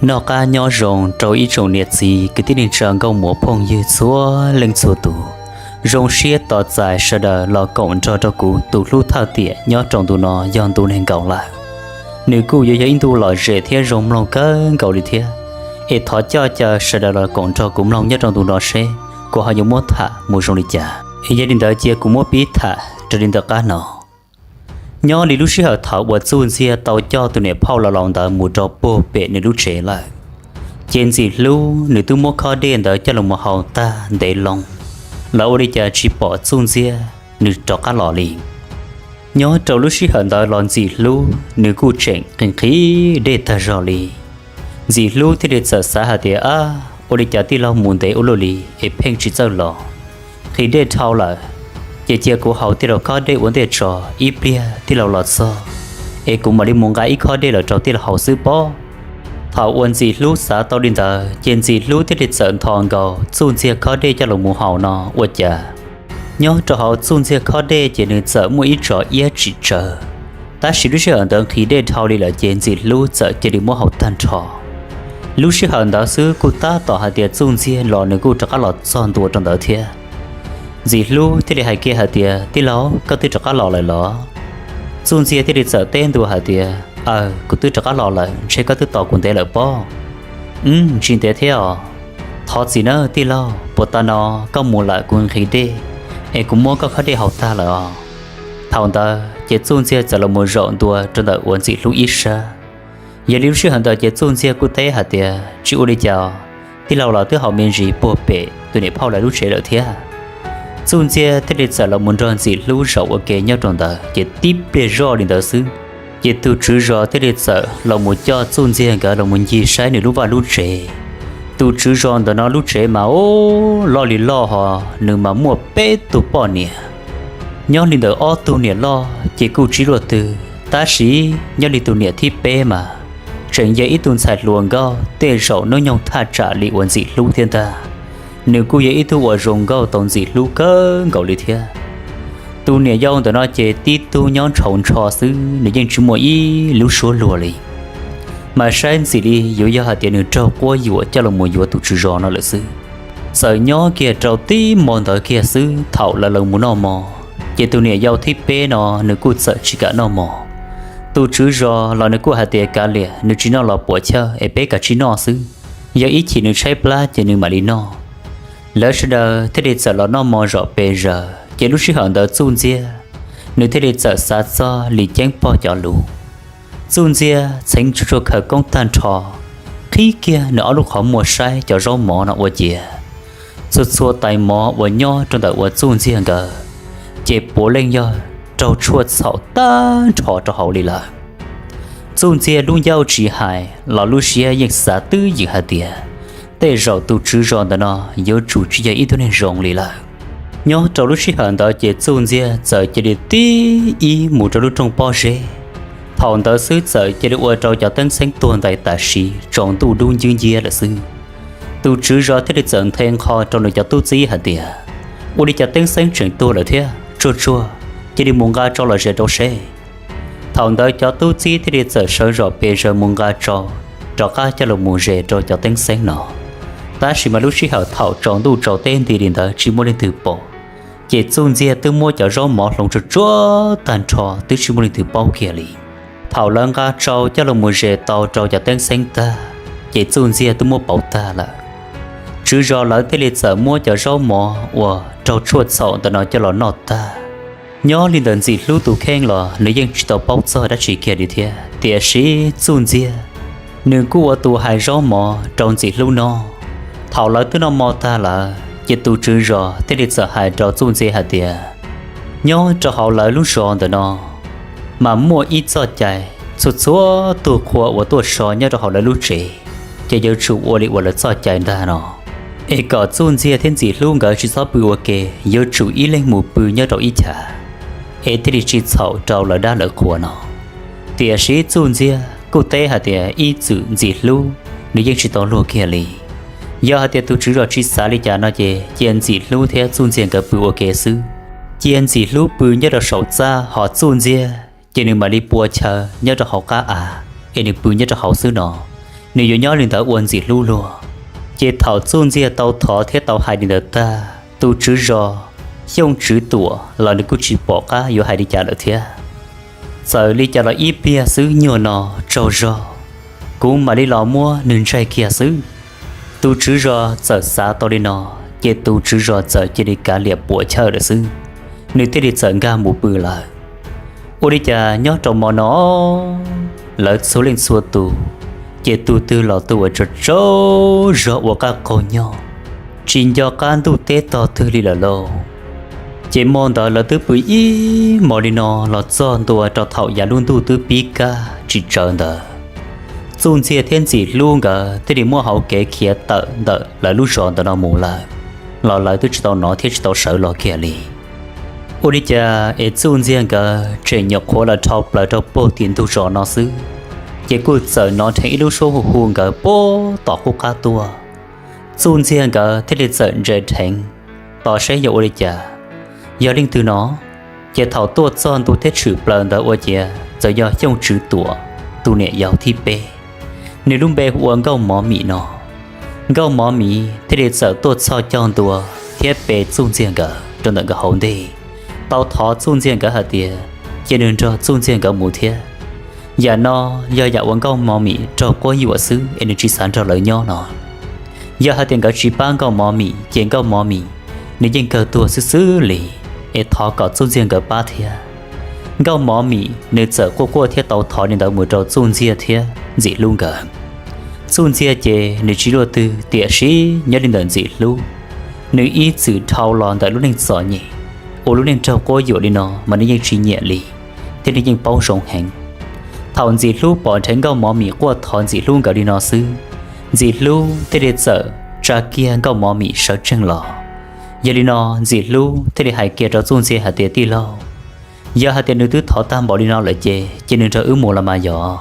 Noj qab nyob zoo rau ib tsoom niam txiv kwv tij neej tsa nkauj muam phooj ywg txhua leej txhua tus. Zoo siab tos txais sawv daws los koom nrog rau kuv tus hlub thawj tiam nyob rau ntu no yog ntu nees nkaum lawm. Nws kuj yuav yog ib ntu lom zem thiab zoo mloog kawg nkaus li thiab. Es thov coj caw sawv daws los koom nrog kuv mloog nyob rau ntu no seb kuv ho yuav muab tham mus zoo li cas. Es yog li ntawd cia kuv muab pib tham raws li ntawm qab no. Nyob li lub sij hawm thaum uas Txuj Ntxiag tau coj tus niam phauj laus laus ntawd mus rau puag pem nws lub tsev lawm, ces Ntxim Hlub nws twb muab khob dej ntawd coj los mus haus tag ntev loo, los ua li cas tsis pom Txuj Ntxiag nws rov qab los li. Nyob rau lub sij hawm ntawd los Ntxim Hlub nws kuj tseem nqhis nqhis dej tag zog li. Ntxim Hlub thiaj li txawm xav hais tias, ab, ua li cas tij laug mus ntev ua luaj li es pheej tsis txawj los? Nqhis dej dhau lawm, ces cia kuv haus tij laug khob dej ua ntej tso, ib pliag tij laug los txog es kuv mam li mus nqa ib khob dej los rau tij laug haus xwb pob. Thaum uas Ntxim Hlub xav tau li ntawd ces Ntxim Hlub thiaj li txawm nthos nkaus Txuj Ntxiag khob dej coj los mus haus no ua cas, nyob rau hauv Txuj Ntxiag khob dej ces nws txawm muaj ib tsov iab tsim tsawv. Tab sis lub sij hawm ntawd nqhis dej dhau li lawm ces Ntxim Hlub txawm cia li muab haus tag nrho. Lub sij hawm ntawd xwb kuj tab tom hais tias Txuj Ntxiag los nws kuj rov qab los txog ntua rau ntawd thiab. Ntxim Hlub thiaj li hais kiag hais tias, tij laug, koj twb rov qab los lawm los? Txuj Ntxiag thiaj li txawm teb ntua hais tias, aw, kuv twb rov qab los lawm, ntshe koj twb tos kuv ntev lawm pob. Ub, tsis ntev thiab os. Thov txim nawb tij laug, puas tas no koj mus lawm kuv nqhis dej es kuv muab koj khob dej haus tag lawm os. Thaum ntawd ces Txuj Ntxiag txawm los mus zaum ntua rau ntawm uas Ntxim Hlub ib sab. Yog li lub sij hawm ntawd ces Txuj Ntxiag kuj teb hais tias, tsis ua li cas, tij laug los twb haus me ntsis puag pem tus niam phauj lawv lub tsev lawm thiab. Txuj Ntxiag thiaj li txawm los mus nrog Ntxim Hlub zaum ua ke nyob rau ntawd ces tib pliag zoj li ntawd xwb, ces tus tswv zos thiaj li txawm los mus coj Txuj Ntxiag nkawd los mus ncig saib nws lub vaj lub tsev. Tus tswv zos ntawm no lub tsev mas ub, loj li loj ho, nws mas muaj peb tug poj niam. Nyob li ntawm ob tug niam loj ces kuj tsis luaj twg, tab sis nyob li tus niam thib peb mas tseem yog ib tug ntxhais hluas nkauj tej zaum hnub nyoog thaj tsam li uas Ntxim Hlub thiab ntag. Nws kuj yog ib tug uas zoo nkauj tau Ntxim Hlub kawg nkaus li thiab. Tus niam yau ntawm no ces tib tug nyob ntshauv ntsho xwb, nws yeej tsis muaj ib lub suab luag li. Mas saib ntxim li yuav yog hais tias nws raug quab yuam coj los mus yuav tus tswv zos no lawm xwb. Txawm nyob kiag rau tib hmo ntawd kiag xwb, thaum lawv los mus noj hmo, ces tus niam yau thib peb no nws kuj txawm tsis kam noj hmo. Tus tswv zos los nws kuj hais tias kav liam, nws tsis noj los puas chawj es peb kav tsij noj xwb, yog ib chim nws tshaib plab ces nws mam li noj. Lawv sawv daws thiaj li txawm los noj hmo zom pes zaws, ces lub sij hawm ntawd Txuj Ntxiag nws thiaj li txawm xav txog Lis Ceeb pog cov lus. Txuj Ntxiag txheev tsuag tsuag khawv koob tag nrho, qhib kiag nws ob lub qhov muag saib cov zaub mov no ua ciav, txhua txhua tais mov uas nyob rau ntawm uas Txuj Ntxiag nkawd ces puav leej yog raug tshuaj txhaum tag nrho rau hauv li lawm. Txuj Ntxiag lub ncauj tsis hais los lub siab yeej xav twb ywm hais tias tej zaum tus tswv zos ntawm no yuav tsum tsis yog ib tug neeg zoo li lawm. Nyob rau lub sij hawm ntawd ces Txuj Ntxiag txawm cia li tib ib mus rau lub rooj pob zeb. Thaum ntawd xwb txawm cia li ua rau cov teeb xeeb tuag ntais tam sim tsaus ntuj dub ncwb nciab lawm xwb. Tus tswv zos thiaj li txawm nthe nqho rau nws cov tub txib hais tias, ua li cas teeb xeeb tseem tuag lawm thiab, tsuag tsuag cia li mus nqa tsau los ze rau seb. Thaum ntawd cov tub txib thiaj li txawm sawv zom pes zaws mus nqa tsau rov qab coj los mus ze rau cov teeb xeeb no. Tab sis mas lub sij hawm thaum tsaus ntuj tsaus teb nti li ntawd tsis muaj leej twg pom, ces Txuj Ntxiag twb muab cov zaub mov hloov tsuag tsuag tag nrho twb tsis muaj leej twg paub kiag li. Thaum lawv nqa tsau coj los mus ze tau rau cov teeb xeeb tag, ces Txuj Ntxiag twb muab pauv tag lawm. Tswv zos lawv thiaj li txawm muab cov zaub mov uas raug tshuaj txhaum ntawm no coj los noj tag. Nyob li ntawm Ntxim Hlub tus kheej los nws yeej tsis tau paub txog dab tsi kiag li thiab, tiam sis Txuj Ntxiag nws kuj ua tus hais zaub mov rau Ntxim Hlub noj. Thaum lawv twb noj hmo tag lawm ces tus tswv zos thiaj li txawm hais rau Txuj Ntxiag hais tias, nyob rau hauv lawv lub zos ntawm no mas muaj ib txoj cai, txhua txhua tug qhua uas tuaj so nyob rau hauv lawv lub tsev ces yuav tsum ua li uas lawv txoj cai ntag no, es kom Txuj Ntxiag thiab Ntxim Hlub nkawd tsis txhob pw ua ke, yuav tsum ib leeg mus pw nyob rau ib chav, es thiaj li tsis txhaum rau lawv dab lawv qhua no. Tiam sis Txuj Ntxiag kuj teb hais tias ib txwm Ntxim Hlub nws yeej tsis tau luag kiag li. Yog hais tias tus tswv zos tsis xav li cas no ces cia Ntxim Hlub thiab Txuj Ntxiag nkawd pw ua ke xwb. Cia Ntxim Hlub pw nyob rau saum txaj, ho Txuj Ntxiag ces nws mam li pua chaw nyob rau hauv qab av, es nws pw nyob rau hauv xwb no. nws yuav nyob li ntawd ua ntxim hlub luag. Ces thaum Txuj Ntxiag tau thov thiab tau hais li ntawd tag, tus tswv zos Xyooj Tswv Tuam los nws kuj tsis pom qab yuav hais li cas lawm thiab. Txawm li cas los ib pliag xwb nyuag no tsaug zog, kuv mam li los muab nws ntsaig kiag xwb. Tus tswv zos txawm xav tau li no, ces tus tswv zos txawm cia li kav liam puam chawj lawm xwb, nws thiaj li txawm nkag mus pw lawm. Ua li cas nyob rau hmo no, lawv txhua leej txhua tus, ces tus twg los tus uas tsaug tsaug zog ua qaj qaug nyoog, tsis nco qab ntuj teb tog twg li lawm lauj. Ces hmo ntawd lawv twb pw ib hmos li no los txog ntua rau thaum yav lub ntuj twb pib kaj tsis tsawv ntawd, Txuj Ntxiag thiab Ntxim Hlub nkawd thiaj li muaj hauv kev khiav tawm ntawm lawv lub zos ntawm no mus lawm, los lawv twb tsis tau hnov thiab tsis tau sawv los kiag li. Ua li cas es Txuj Ntxiag nkawd tseem nyuam qhuav los dhau plaws rau puag tim ntug zos no xwb, ces kuj txawm hnov dheev ib lub suab hu hu nkawd puag tom qub qab tuaj. Txuj Ntxiag nkawd thiaj li txawm ntsia dheev tos saib yog ua li cas, yog leej twg no. Ces thaum tuaj txog ntua thiab tshwm plaws ntawd ua ciav txawm yog Xyooj Tswv Tuam tus niam yau thib peb, nws lub npe hu ua Nkauj Mov Mim no. Nkauj Mov Mim thiaj li txawm tuaj txhoj caug ntua thiab pe Txuj Ntxiag nkawd rau ntawm nkawd hauv ntej, tau thov Txuj Ntxiag nkawd hais tias cia nws nrog Txuj Ntxiag nkawd mus thiab. Yam no yog yam uas Nkauj Mov Mim raug quab yuam xwb es nws tsis xav nrog lawv nyob no. Yog hais tias nkawd tsis pab Nkauj Mov Mim ces Nkauj Mov Mim nws yeej kawg tuag xwb xwb li, es thov kom Txuj Ntxiag nkawd pab thiab. Nkauj Mov Mim nws txawm quaj quaj thiab tau thov li ntawd mus rau Txuj Ntxiag thiab Ntxim Hlub nkawd. Txuj Ntxiag ces nws tsis luaj twg, tiam sis nyob li ntawm Ntxim Hlub, nws ib txwm dhau los ntawm lub neej txom nyem, ua lub neej raug quab yuam li no mas nws yeej tsis nyiam li, thiab nws yeej paub zoo heev. Thaum Ntxim Hlub pom dheev Nkauj Mov Mim quaj thov Ntxim Hlub nkawd li no xwb, Ntxim Hlub thiaj li txawm tsa kiag Nkauj Mov Mim sawv tsees los. Yog li no Ntxim Hlub thiaj li hais kiag rau Txuj Ntxiag hais tias, Tij laug, yog hais tias nws twb thov tag npaum li no lawm ces cia nws nrog wb mus los mas yog.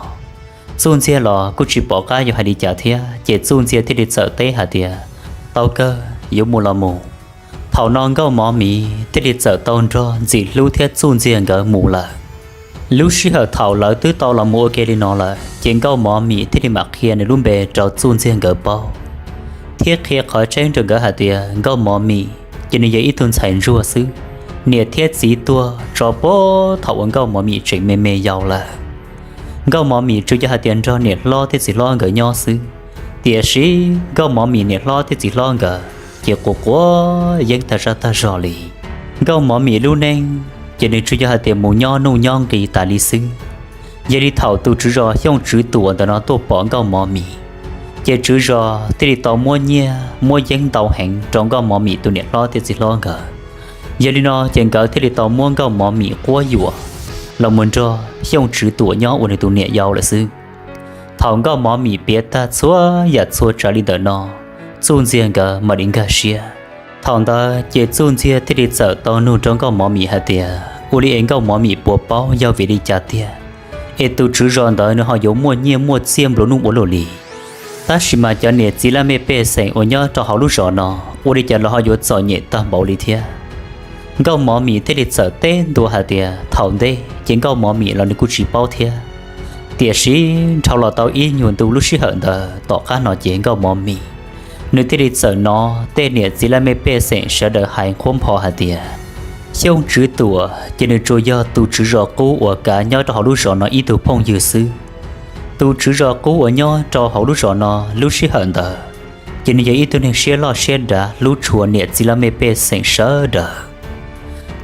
Txuj Ntxiag los kuj tsis pom qab yuav hais li cas thiab, ces Txuj Ntxiag thiaj li txawm teb hais tias, Tau kawg, yuav mus los mus. Thaum no Nkauj Mov Mim thiaj li txawm tau nrog Ntxim Hlub thiab Txuj Ntxiag nkawd mus lawm. Lub sij hawm thaum lawv twb tau los mus ua ke li no lawm, ces Nkauj Mov Mim thiaj li mam qhia nws lub npe rau Txuj Ntxiag nkawd paub, thiab qhia qhov tseeb rau nkawd hais tias Nkauj Mov Mim ces nws yog ib tug ntxhais ntsuag xwb. Niam thiab txiv tuag tso puag thaum uas Nkauj Mov Mim tseem me me yau lawm. Nkauj Mov Mim tsuas yog hais tias nrog niam hlob thiab txiv hlob nkawd nyob xwb, tiam sis Nkauj Mov Mim niam hlob thiab txiv hlob nkawd ces quas quas yeeb tag zaj tag zog li. Nkauj Mov Mim lub neej ces nws tsuas yog hais tias mus nyob nuj nyob nqis tas li xwb. Yog li thaum tus tswv zos Xyooj Tswv Tuam ntawm no tuaj pom Nkauj Mov Mim, ces tswv zos thiaj li tau muab nyiaj muab yeeb ntau heev rau Nkauj Mov Mim tus niam hlob thiab txiv hlob nkawd. Yog li no ces nkawd thiaj li tau muab Nkauj Mov Mim quab yuam los mus nrog Xyooj Tswv Tuam nyob ua nws tus niam yau lawm xwb. Thaum Nkauj Mov Mim piav tag txhua yam txhua tsav li ntawm no, Txuj Ntxiag nkawd mam li nkag siab. Thaum ntawd ces Txuj Ntxiag thiaj li txawm tau nug rau Nkauj Mov Mim hais tias, Ua li es Nkauj Mov Mim puas paub yog vim li cas tiag es tus tswv zos ntawd nws ho yuav muaj nyiaj muaj txiaj nplua nuj ua luaj li? Tab sis mas cov niam txiv laj mej pej xeem uas nyob rau hauv lub zos no, ua li cas los ho yuav txom nyem tag npaum li thiab? Nkauj Mov Mim thiaj li txawm teb ntua hais tias, Thaum ntej ces Nkauj Mov Mim los nws kuj tsis paub thiab, tiam sis dhau los tau ib nyuag ntu lub sij hawm ntawd tom qab no ces Nkauj Mov Mim nws thiaj li txawm hnov tej niam txiv laj mej pej xeem sawv daws hais qhuab npho hais tias, Xyooj Tswv Tuam ces nws tsuas yog tus tswv zos qub uas kav nyob rau hauv lub zos no ib tug phooj ywg xwb. Tus tswv zos qub uas nyob rau hauv lub zos no lub sij hawm ntawd ces nws yog ib tug neeg siab loj siab dav hlub tshua niam txiv laj mej pej xeem sawv daws.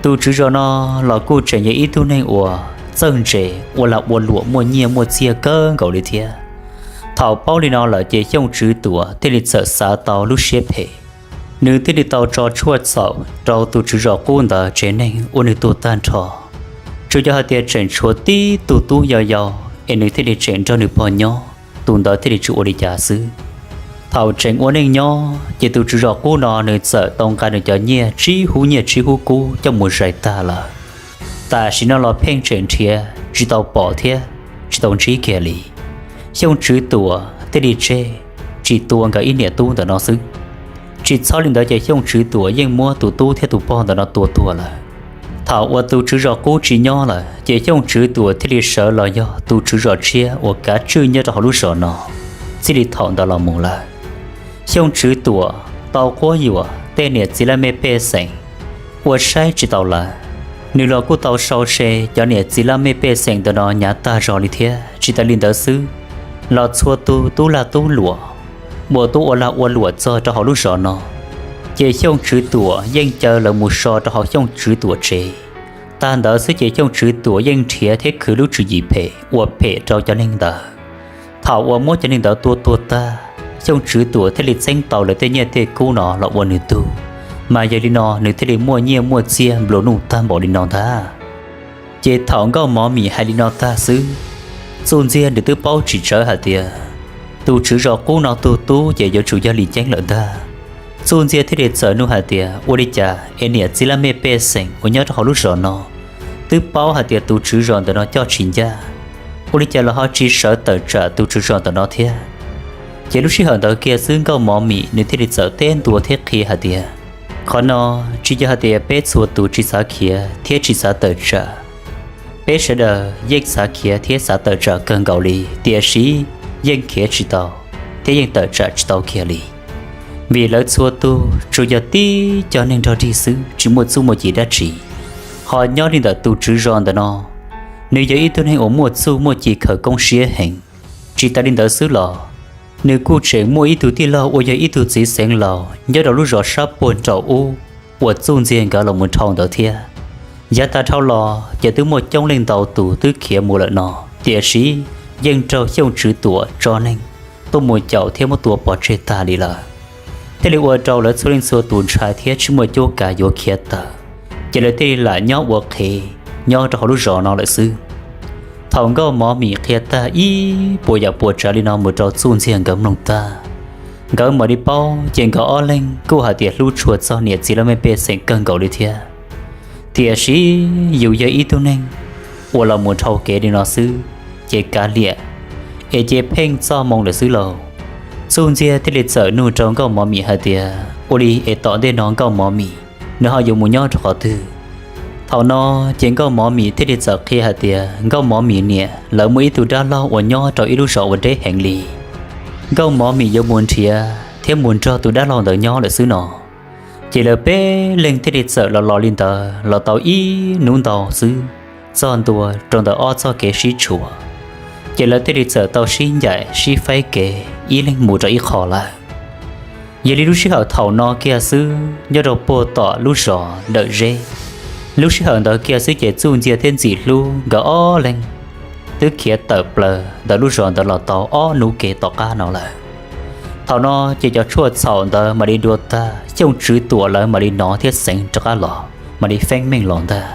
Tus tswv zos no los kuj tseem yog ib tug neeg uas txawj ntse, ua lag ua luam muaj nyiaj muaj txiag kawg nkaus li thiab. Thaum paub li no lawm ces Xyooj Tswv Tuam thiaj li txawm xav tau lub siab phem, nws thiaj li tau tso tshuaj txhaum rau tus tswv zos qub ntawd tsev neeg ua nws tuag tag nrho. Tsuas yog hais tias tseem tshuav tib tug tub yau yau es nws thiaj li tseem nrog nws pog nyob, tus ntawd thiaj li tsis ua li cas xwb. Thaum tseem ua neej nyob ces tus tswv zos qub no nws txawm tau nqa nws cov nyiaj tsib hub nyiaj tsib hub kub coj mus zais tag lawm. Tam sim no los pheej tseem nrhiav tsis tau pom thiab tsis tau ntsib kiag li. Xyooj Tswv Tuam thiaj li tseg tsis tua nkawd ib niam tub ntawm no xwb. Tsis txhob li ntawd ces Xyooj Tswv Tuam yeej muab tus tub thiab tus pog ntawm no tua tuag lawm. Thaum uas tus tswv zos qub tsis nyob lawm ces Xyooj Tswv Tuam thiaj li sawv los yog tus tswv zos tshiab uas kav tswj nyob rau hauv lub zos no. txij li thaum ntawd los mus lawm. Xyooj Tswv Tuam tau quab yuam tej niam txiv laj mej pej xeem uas saib tsis taus lawv. Nws los kuj tau sau se cov niam txiv laj mej pej xeem ntawm no hnyav tag zog li thiab. Tsis tas li ntawd xwb, los txhua tus tub lag tub luam uas tuaj ua lag ua luam txog rau hauv lub zos no, ces Xyooj Tswv Tuam yeej caw lawv mus so rau hauv Xyooj Tswv Tuam tsev. Tag ntawd xwb ces Xyooj Tswv Tuam yeej nrhiav thiab khwv lub tswv yim phem ua phem rau cov neeg ntawd. Thaum uas muab cov neeg ntawd tua tuag tag, Xyooj Tswv Tuam thiaj li txeeb tau lawv tej nyiaj tej kub no los ua nws tug. Mas yog li no nws thiaj li muaj nyiaj muaj txiag nplua nuj tag npaum li no ntag. Ces thaum Nkauj Mov Mim hais li no tag xwb, Txuj Ntxiag nws twb paub tsis tsawv hais tias tus tswv zos qub no tug tub ces yuav tsum yog Lis Ceeb lawm ntag. Txuj Ntxiag thiaj li txawm nug hais tias, ua li cas es niam txiv laj mej pej xeem uas nyob rau hauv lub zos no twb paub hais tias tus tswv zos ntawm no coj tsis ncaj, ua li cas los ho tsis sawv tawm tsam tus tswv zos ntawm no thiab? Ces lub sij hawm ntawd kiag xwb Nkauj Mov Mim nws thiaj li txawm teb ntua thiab qhia hais tias, qhov no tsis yog hais tias peb txhua tus tsis xav khiav thiab tsis xav tawm tsam. Peb sawv daws yeej xav khiav thiab xav tawm tsam kawg nkaus li, tiam sis yeej khiav tsis tau thiab yeej tawm tsam tsis tau kiag li. Vim lawv txhua tus tsuas yog tib cov neeg nrog dig xwb, tsis muaj txuj muaj ci dab tsi. Ho nyob li ntawm tus tswv zos ntawm no, nws yog ib tug neeg uas muaj txuj muaj ci khawv koob siab heev. Tsis tas li ntawd xwb los, nws kuj tseem muaj ib tug tij laug uas yog ib tug txiv xeev laus nyob rau lub zos sab puag nraum ub uas Txuj Ntxiag nkawd los mus dhau ntawd thiab. Yav tas dhau los ces twb muaj coob leej ntau tus twb khiav mus lawm no, tiam sis yeej raug Xyooj Tswv Tuam tso neeg tuaj mus caum thiab muab tua pov tseg tag li lawm. Thiaj li ua rau lawv txhua leej txhua tus ntshai thiab tsis muaj cuab kav yuav khiav tawm, ces lawv thiaj li lam nyob ua qhev nyob rau hauv lub zos no lawm xwb. Thaum Nkauj Mov Mim qhia tag ib puas yam puas tsav li no mus rau Txuj Ntxiag nkawd mloog tag, nkawd mam li paub ces nkawd ob leeg kuj hais tias hlub tshua txog niam txiv laj mej pej xeem kawg nkaus li thiab. Tiam sis yus yog ib tug neeg uas los mus dhau kev li no xwb, ces kav liam es cia pheej txoj moo lawm xwb lauj. Txuj Ntxiag thiaj li txawm nug rau Nkauj Mov Mim hais tias, ua li es tom ntej no Nkauj Mov Mim nws ho yuav mus nyob rau qhov twg? Thaum no ces Nkauj Mov Mim thiaj li txawm qhia hais tias Nkauj Mov Mim niam lawv muaj ib tug dab laug uas nyob rau ib lub zos uas deb heev li. Nkauj Mov Mim yuav mus nrhiav thiab mus nrog tus dab laug ntawd nyob lawm xwb no. Ces lawv peb leeg thiaj li txawm los los li ntawd los tau ib hnub ntau xwb, txog ntua rau ntawm ob txoj kev sib tshuam, ces lawv thiaj li txawm tau sib ncaim sib faib kev ib leeg mus rau ib qho lawm. Yog li lub sij hawm thaum no kiag xwb nyob rau puag tom lub zos Dawm Zeb, lub sij hawm ntawd kiag xwb ces Txuj Ntxiag thiab Ntxim Hlub nkawd ob leeg twb khiav tawm plaws ntawm lub zos ntawd los tau ob hnub kev tom qab no lawm. Thaum no ces cov tshuaj txhaum ntawd mam li dua tag, Xyooj Tswv Tuam lawv mam li hnov thiab xeev rov qab los, mam li feeb meej los ntag.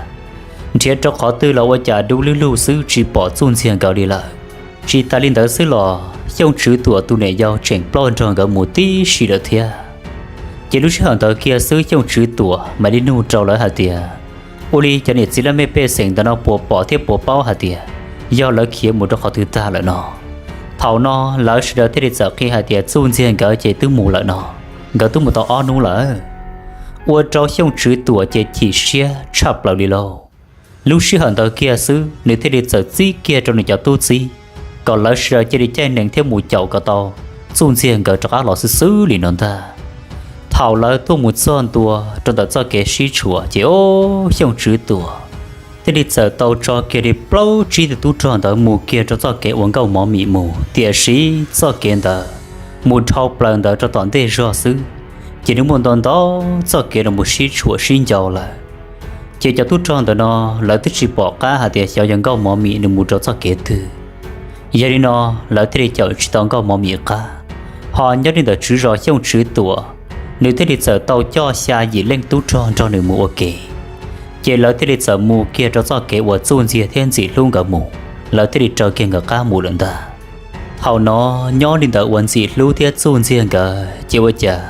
Nrhiav rau qhov twg los ua cas dub lwb lug xwb tsis pom Txuj Ntxiag nkawd li lawm. Tsis tas li ntawd xwb los Xyooj Tswv Tuam tus niam yau tseem ploj nrog nkawd mus tib si lawm thiab. Ces lub sij hawm ntawd kiag xwb Xyooj Tswv Tuam mam li nug rau lawv hais tias, ua li cov niam txiv laj mej pej xeem ntawm no puas pom thiab puas paub hais tias yog lawv khiav mus rau qhov twg tag lawm no? Thaum no lawv sawv daws thiaj li txawm qhia hais tias Txuj Ntxiag nkawd ces twb mus lawm no, nkawd twb mus tau ob hnub lawm. Ua rau Xyooj Tswv Tuam ces chim siab tshaj plaws li lauj. Lub sij hawm ntawd kiag xwb nws thiaj li txawm txib kiag rau nws cov tub txib kom lawv sawv daws cia li caij nees thiab mus caum kom tau Txuj Ntxiag nkawd rov qab los xwb xwb li no ntag. Thaum lawv tuaj mus txog ntua rau ntawm txoj kev sib tshuam ces o, Xyooj Tswv Tuam thiaj li txawm tau tso kiag li plaub tsib tus tub rog ntawd mus kiag rau txoj kev uas Nkauj Mov Mim mus, tiam sis txoj kev ntawd mus dhau plaws ntawd rau tom ntej zog xwb, ces nws muaj ntau ntau txoj kev los mus sib tshuam sib ncau lawm. Ces cov tub rog ntawm no lawv twb tsis pom qab hais tias xyov yog Nkauj Mov Mim nws mus rau txoj kev twg. Yog li no lawv thiaj li caum tsis tau Nkauj Mov Mim qab. Ho nyob li ntawm tswv zos Xyooj Tswv Tuam, nws thiaj li txawm tau coj xya yim leej tub rog nrog nws mus ua ke. Ces lawv thiaj li txawm mus kiag rau txoj kev uas Txuj Ntxiag thiab Ntxim Hlub nkawd mus, lawv thiaj li raws kiag nkawd qab mus lawm ntag. Thaum no nyob li ntawd uas Ntxim Hlub thiab Txuj Ntxiag nkawd ces ua cas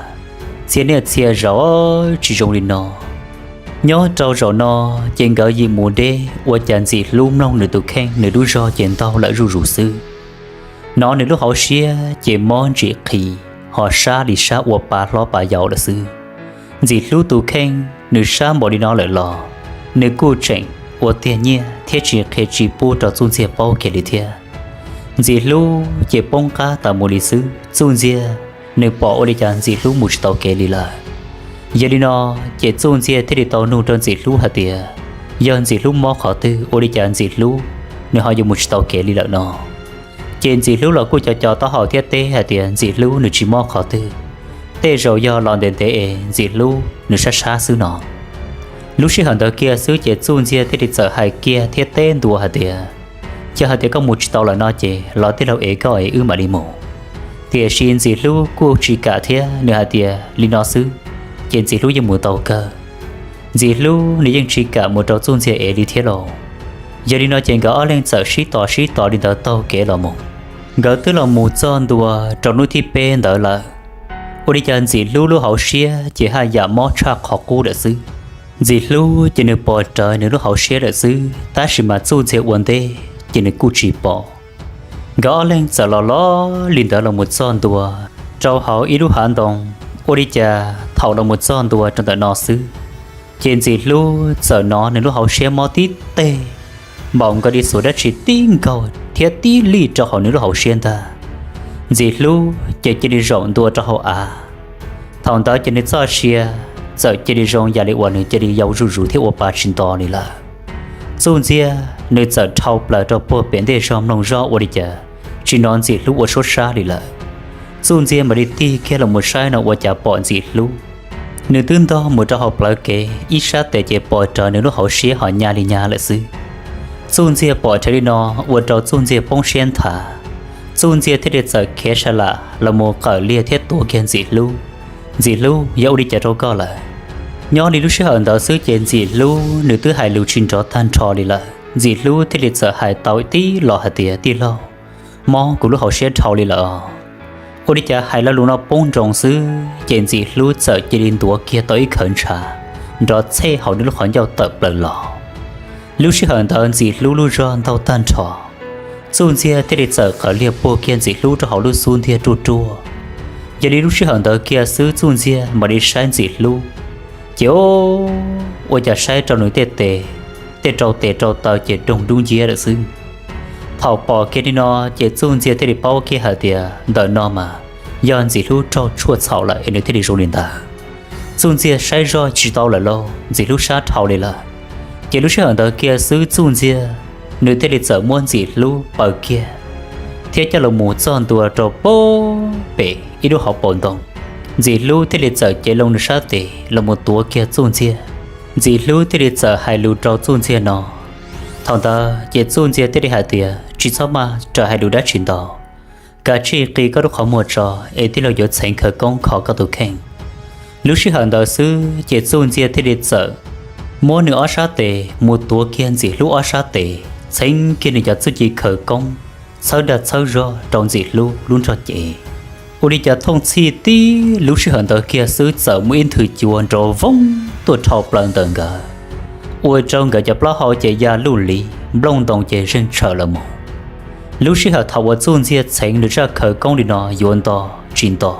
txhia niaj txhia zaus tsis zoo li no. Nyob rau zaum no ces nkawd yim mus deb ua cas Ntxim Hlub mloog nws tus kheej nws lub zog ces ntaug lawm zuj zus xwb. Hnov nws lub hauv siab ces mob ntsim qhis, ho sab li sab ua pa hlob pa yau lawm xwb. Ntxim Hlub tus kheej nws sab npaum li no lawm los nws kuj tseem ua tiag nyiaj thiab tsis qhia tsis pub rau Txuj Ntxiag paub kiag li thiab. Ntxim Hlub ces poob qab tas mus li xwb. Txuj Ntxiag nws pom ua li cas Ntxim Hlub mus tsis tau kev li lawm. Yog li no ces Txuj Ntxiag thiaj li tau nug rau Ntxim Hlub hais tias yog Ntxim Hlub mob qhov twg ua li cas Ntxim Hlub nws ho yuav mus tsis tau kev li lawm no. Ces Ntxim Hlub los kuj co co taub hau thiab teb hais tias Ntxim Hlub nws tsis mob qhov twg, tej zaum yog los ntev ntev es Ntxim Hlub nws sab sab xwb no. Lub sij hawm ntawd kiag xwb ces Txuj Ntxiag thiaj li txawm hais kiag thiab teb ntua hais tias, yog hais tias koj mus tsis tau lawm no ces los tij laug ev koj es wb mam li mus. Tiam sis Ntxim Hlub kuj tsis kam thiab, nws hais tias li no xwb ces Ntxim Hlub yeej mus tau kawg. Ntxim Hlub nws yeej tsis kam mus rau Txuj Ntxiag ev li thiab lauj. Yog li no ces nkawd ob leeg txawm sib tos sib tos li ntawd taug kev los mus. Nkawd twb los mus txog ntua rau hnub thib peb ntawd lawm, ua li cas Ntxim Hlub lub hauv siab ces haj yam mob tshaj qhov qub lawm xwb. Ntxim Hlub ces nws pom rawv nws lub hauv siab lawm xwb, tab sis mas Txuj Ntxiag ua ntej ces nws kuj tsis pom. Nkawd ob leeg txawm los los li ntawd los mus txog ntua rau hauv ib lub hav ntoo. Ua li cas thaum los mus txog ntua rau ntawm no xwb, ces Ntxim Hlub txawm hnov nws lub hauv siab mob tib teg, npaum nkaus li xuas dab tsi tib nkaug thiab tib lij rau hauv nws lub hauv siab ntag. Ntxim Hlub ces cia li zaum ntua rau hauv av. Thaum ntawd ces nws txoj sia txawm cia li zoo yam li uas nws cia li yau zuj zus thiab ua pa tsis nto li lawm. Txuj Ntxiag nws txawm dhau plaws rau puag pem ntej zog mloog zoj ua li cas tsis hnov Ntxim Hlub ua suab sab li lawm. Txuj Ntxiag mam li tig kiag los mus saib no ua cas pom Ntxim Hlub nws twb ntog mus rau hauv plawv kev, ib sab tes ces pom rawv nws lub hauv siab ho nyab li nyab lawm xwb. Txuj Ntxiag pom dheev li no ua rau Txuj Ntxiag poob siab nthav. Txuj Ntxiag thiaj li txawm khiav sa lam los mus qawm liag thiab tuav kiag Ntxim Hlub. Ntxim Hlub, yog ua li cas rau koj lawm? Nyob li lub sij hawm ntawd xwb ces Ntxim Hlub nws twb hais lus tsis nrov tag nrho li lawm. Ntxim Hlub thiaj li txawm hais tau tib los hais tias, tij laug, mob kuv lub hauv siab dhau li lawm. Ua li cas hais lo lus no poob nroos xwb ces Ntxim Hlub txawm cia li ntuav kiag tau ib khawv ntshav nrov txhej hauv nws lub qhov ncauj tawm plaws los. Lub sij hawm ntawd Ntxim Hlub lub zog ntaug tag nrho. Txuj Ntxiag thiaj li txawm qawm liag puag kiag Ntxim Hlub rau hauv lub xub ntiag ruaj ruaj. Yog li lub sij hawm ntawd kiag xwb Txuj Ntxiag mam li saib Ntxim Hlub, ces ua cas saib rau nws tej tes, tej rau tes rau taw ces doog dub nciab lawm xwb. Thaum pom kiag li no ces Txuj Ntxiag thiaj li paub kiag hais tias ntawm no mas yog Ntxim Hlub raug tshuaj txhaum lawm es nws thiaj li zoo li ntawd. Txuj Ntxiag saib zoj tsis tau lawm lauj, Ntxim Hlub sab dhau li lawm. Ces lub sij hawm ntawd kiag xwb Txuj Ntxiag nws thiaj li txawm muab Ntxim Hlub paws kiag thiab coj los mus txog ntua rau puag pem ib lub hauv paus ntoo. Ntxim Hlub thiaj li txawm cev loo nws sab tes los mus tuav kiag Txuj Ntxiag. Ntxim Hlub thiaj li txawm hais lus rau Txuj Ntxiag no. Thaum ntawd ces Txuj Ntxiag thiaj li hais tias, tsis txhob maj raws hais lus dab tsi ntau, kav tsij qi koj lub qhov muag tso es tij laug yuav txheev khawv koob kho koj tus kheej. Lub sij hawm ntawd xwb ces Txuj Ntxiag thiaj li txawm muab nws ob sab tes mus tuav kiag Ntxim Hlub ob sab tes, txheev kiag nws cov txuj ci khawv koob txhawb dag txhawb zog rau Ntxim Hlub lub nrog cev. Ua li cas thooj txhij tib lub sij hawm ntawd kiag xwb txawm muaj ib nthwv cua nrov voog tuaj dhau plaws ntawm nkawd, ua rau nkawd cov plaub hau ces ya luj li, nplooj ntoo ces zeeg tshawm los mus. Lub sij hawm thaum uas Txuj Ntxiag txheev nws zaj khawv koob li no yuav nto tsis nto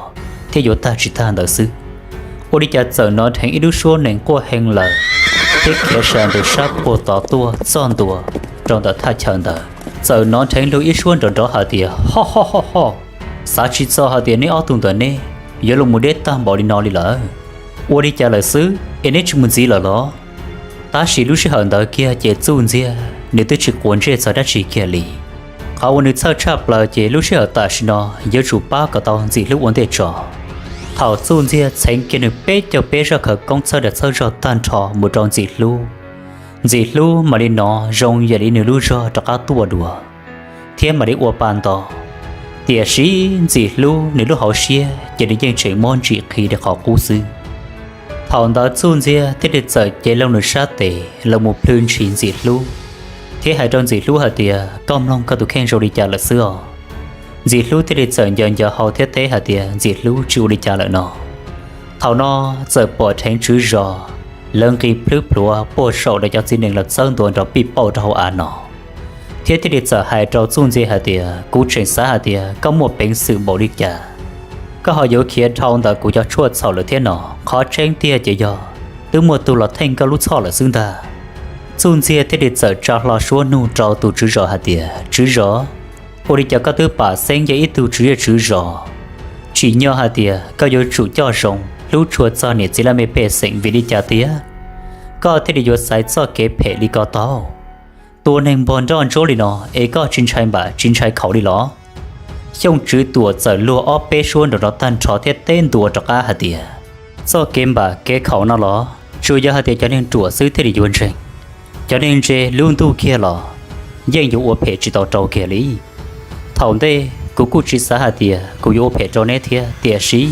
thiab yuav tag tsis tag ntawd xwb, ua li cas txawm hnov dheev ib lub suab nees quaj hee lawm thiab khiav sa ntus sab puag tod tuaj txog ntua rau ntawm thaj chaw ntawd. Txawm hnov dheev luag ib suab nrov nrov hais tias, ho ho ho ho, xav tsis txog hais tias neb ob tug ntawm neb yuav los mus deb tag npaum li no li lawm. Ua li cas lawm xwb es neb tsis mus ntxiv lawm los? Tab sis lub sij hawm ntawd kiag ces Txuj Ntxiag nws twb tsis quav ntsej txog dab tsi kiag li. Qhov uas nws txhawj tshaj plaws ces lub sij hawm tam sim no yuav tsum pab kom tau Ntxim Hlub ua ntej tso. Thaum Txuj Ntxiag txheev kiag nws peb caug peb zaj khawv koob txhawb dag txhawb zog tag nrho mus rau Ntxim Hlub, Ntxim Hlub mam li hnov zoo yam li nws lub zog rov qab tuaj dua thiab mam li ua pa nto. Tiam sis Ntxim Hlub nws lub hauv siab ces nws yeej tseem mob ntsim qhis li qhov qub xwb. Thaum ntawd Txuj Ntxiag thiaj li txawm cev loo nws sab tes los mus plhws ntshis Ntxim Hlub thiab hais rau Ntxim Hlub hais tias, koj mloog koj tus kheej zoo li cas lawm xwb os? Ntxim Hlub thiaj li txawm ncaws ncaws hau thiab teb hais tias, Ntxim Hlub, tsis ua li cas lawm no. Thaum no txawm pom dheev tswv zos lawv nqis plhwb plhuav puag saum lawv cov txiv nees los txawb ntua nrov pij pauj rau hauv av no, thiab thiaj li txawm hais rau Txuj Ntxiag hais tias, kuv tseem xav hais tias koj muaj peev xwm npaum li cas, koj ho yuav khiav dhau ntawm kuv cov tshuaj txhaum lawm thiab no. Qhov tseeb tiag ces yog twb muaj tug los theej koj lub txhoj lawm xwb ntag. Txuj Ntxiag thiaj li txawm tsa hlo suab nug rau tus tswv zos hais tias, tswv zos, Ua li cas koj twb pam xeeb yog ib tug tswv zej tswv zos, tsim nyog hais tias koj yuav tsum coj zoo hlub tshua txog niam txiv laj mej pej xeem vim li cas tiag, koj thiaj li yuav xaiv txoj kev phem li ko tau? Tua neeg npog nroj ntsuab li no es koj tsis ntshai npam tsis ntshai khaum li los? Xyooj Tswv Tuam txawm luag ob peb suab nrov nrov tag nrho thiab teb ntua rov qab hais tias, txoj kev npam kev khaum no los tsuas yog hais tias cov neeg ruam xwb thiaj li yuav ntseeg. Cov neeg ntse lub ntuj kiag los yeej yuav ua phem tsis tau rau kiag li. Thaum ntej kuv kuj tsis xav hais tias kuv yuav ua phem rau neb thiab, tiam sis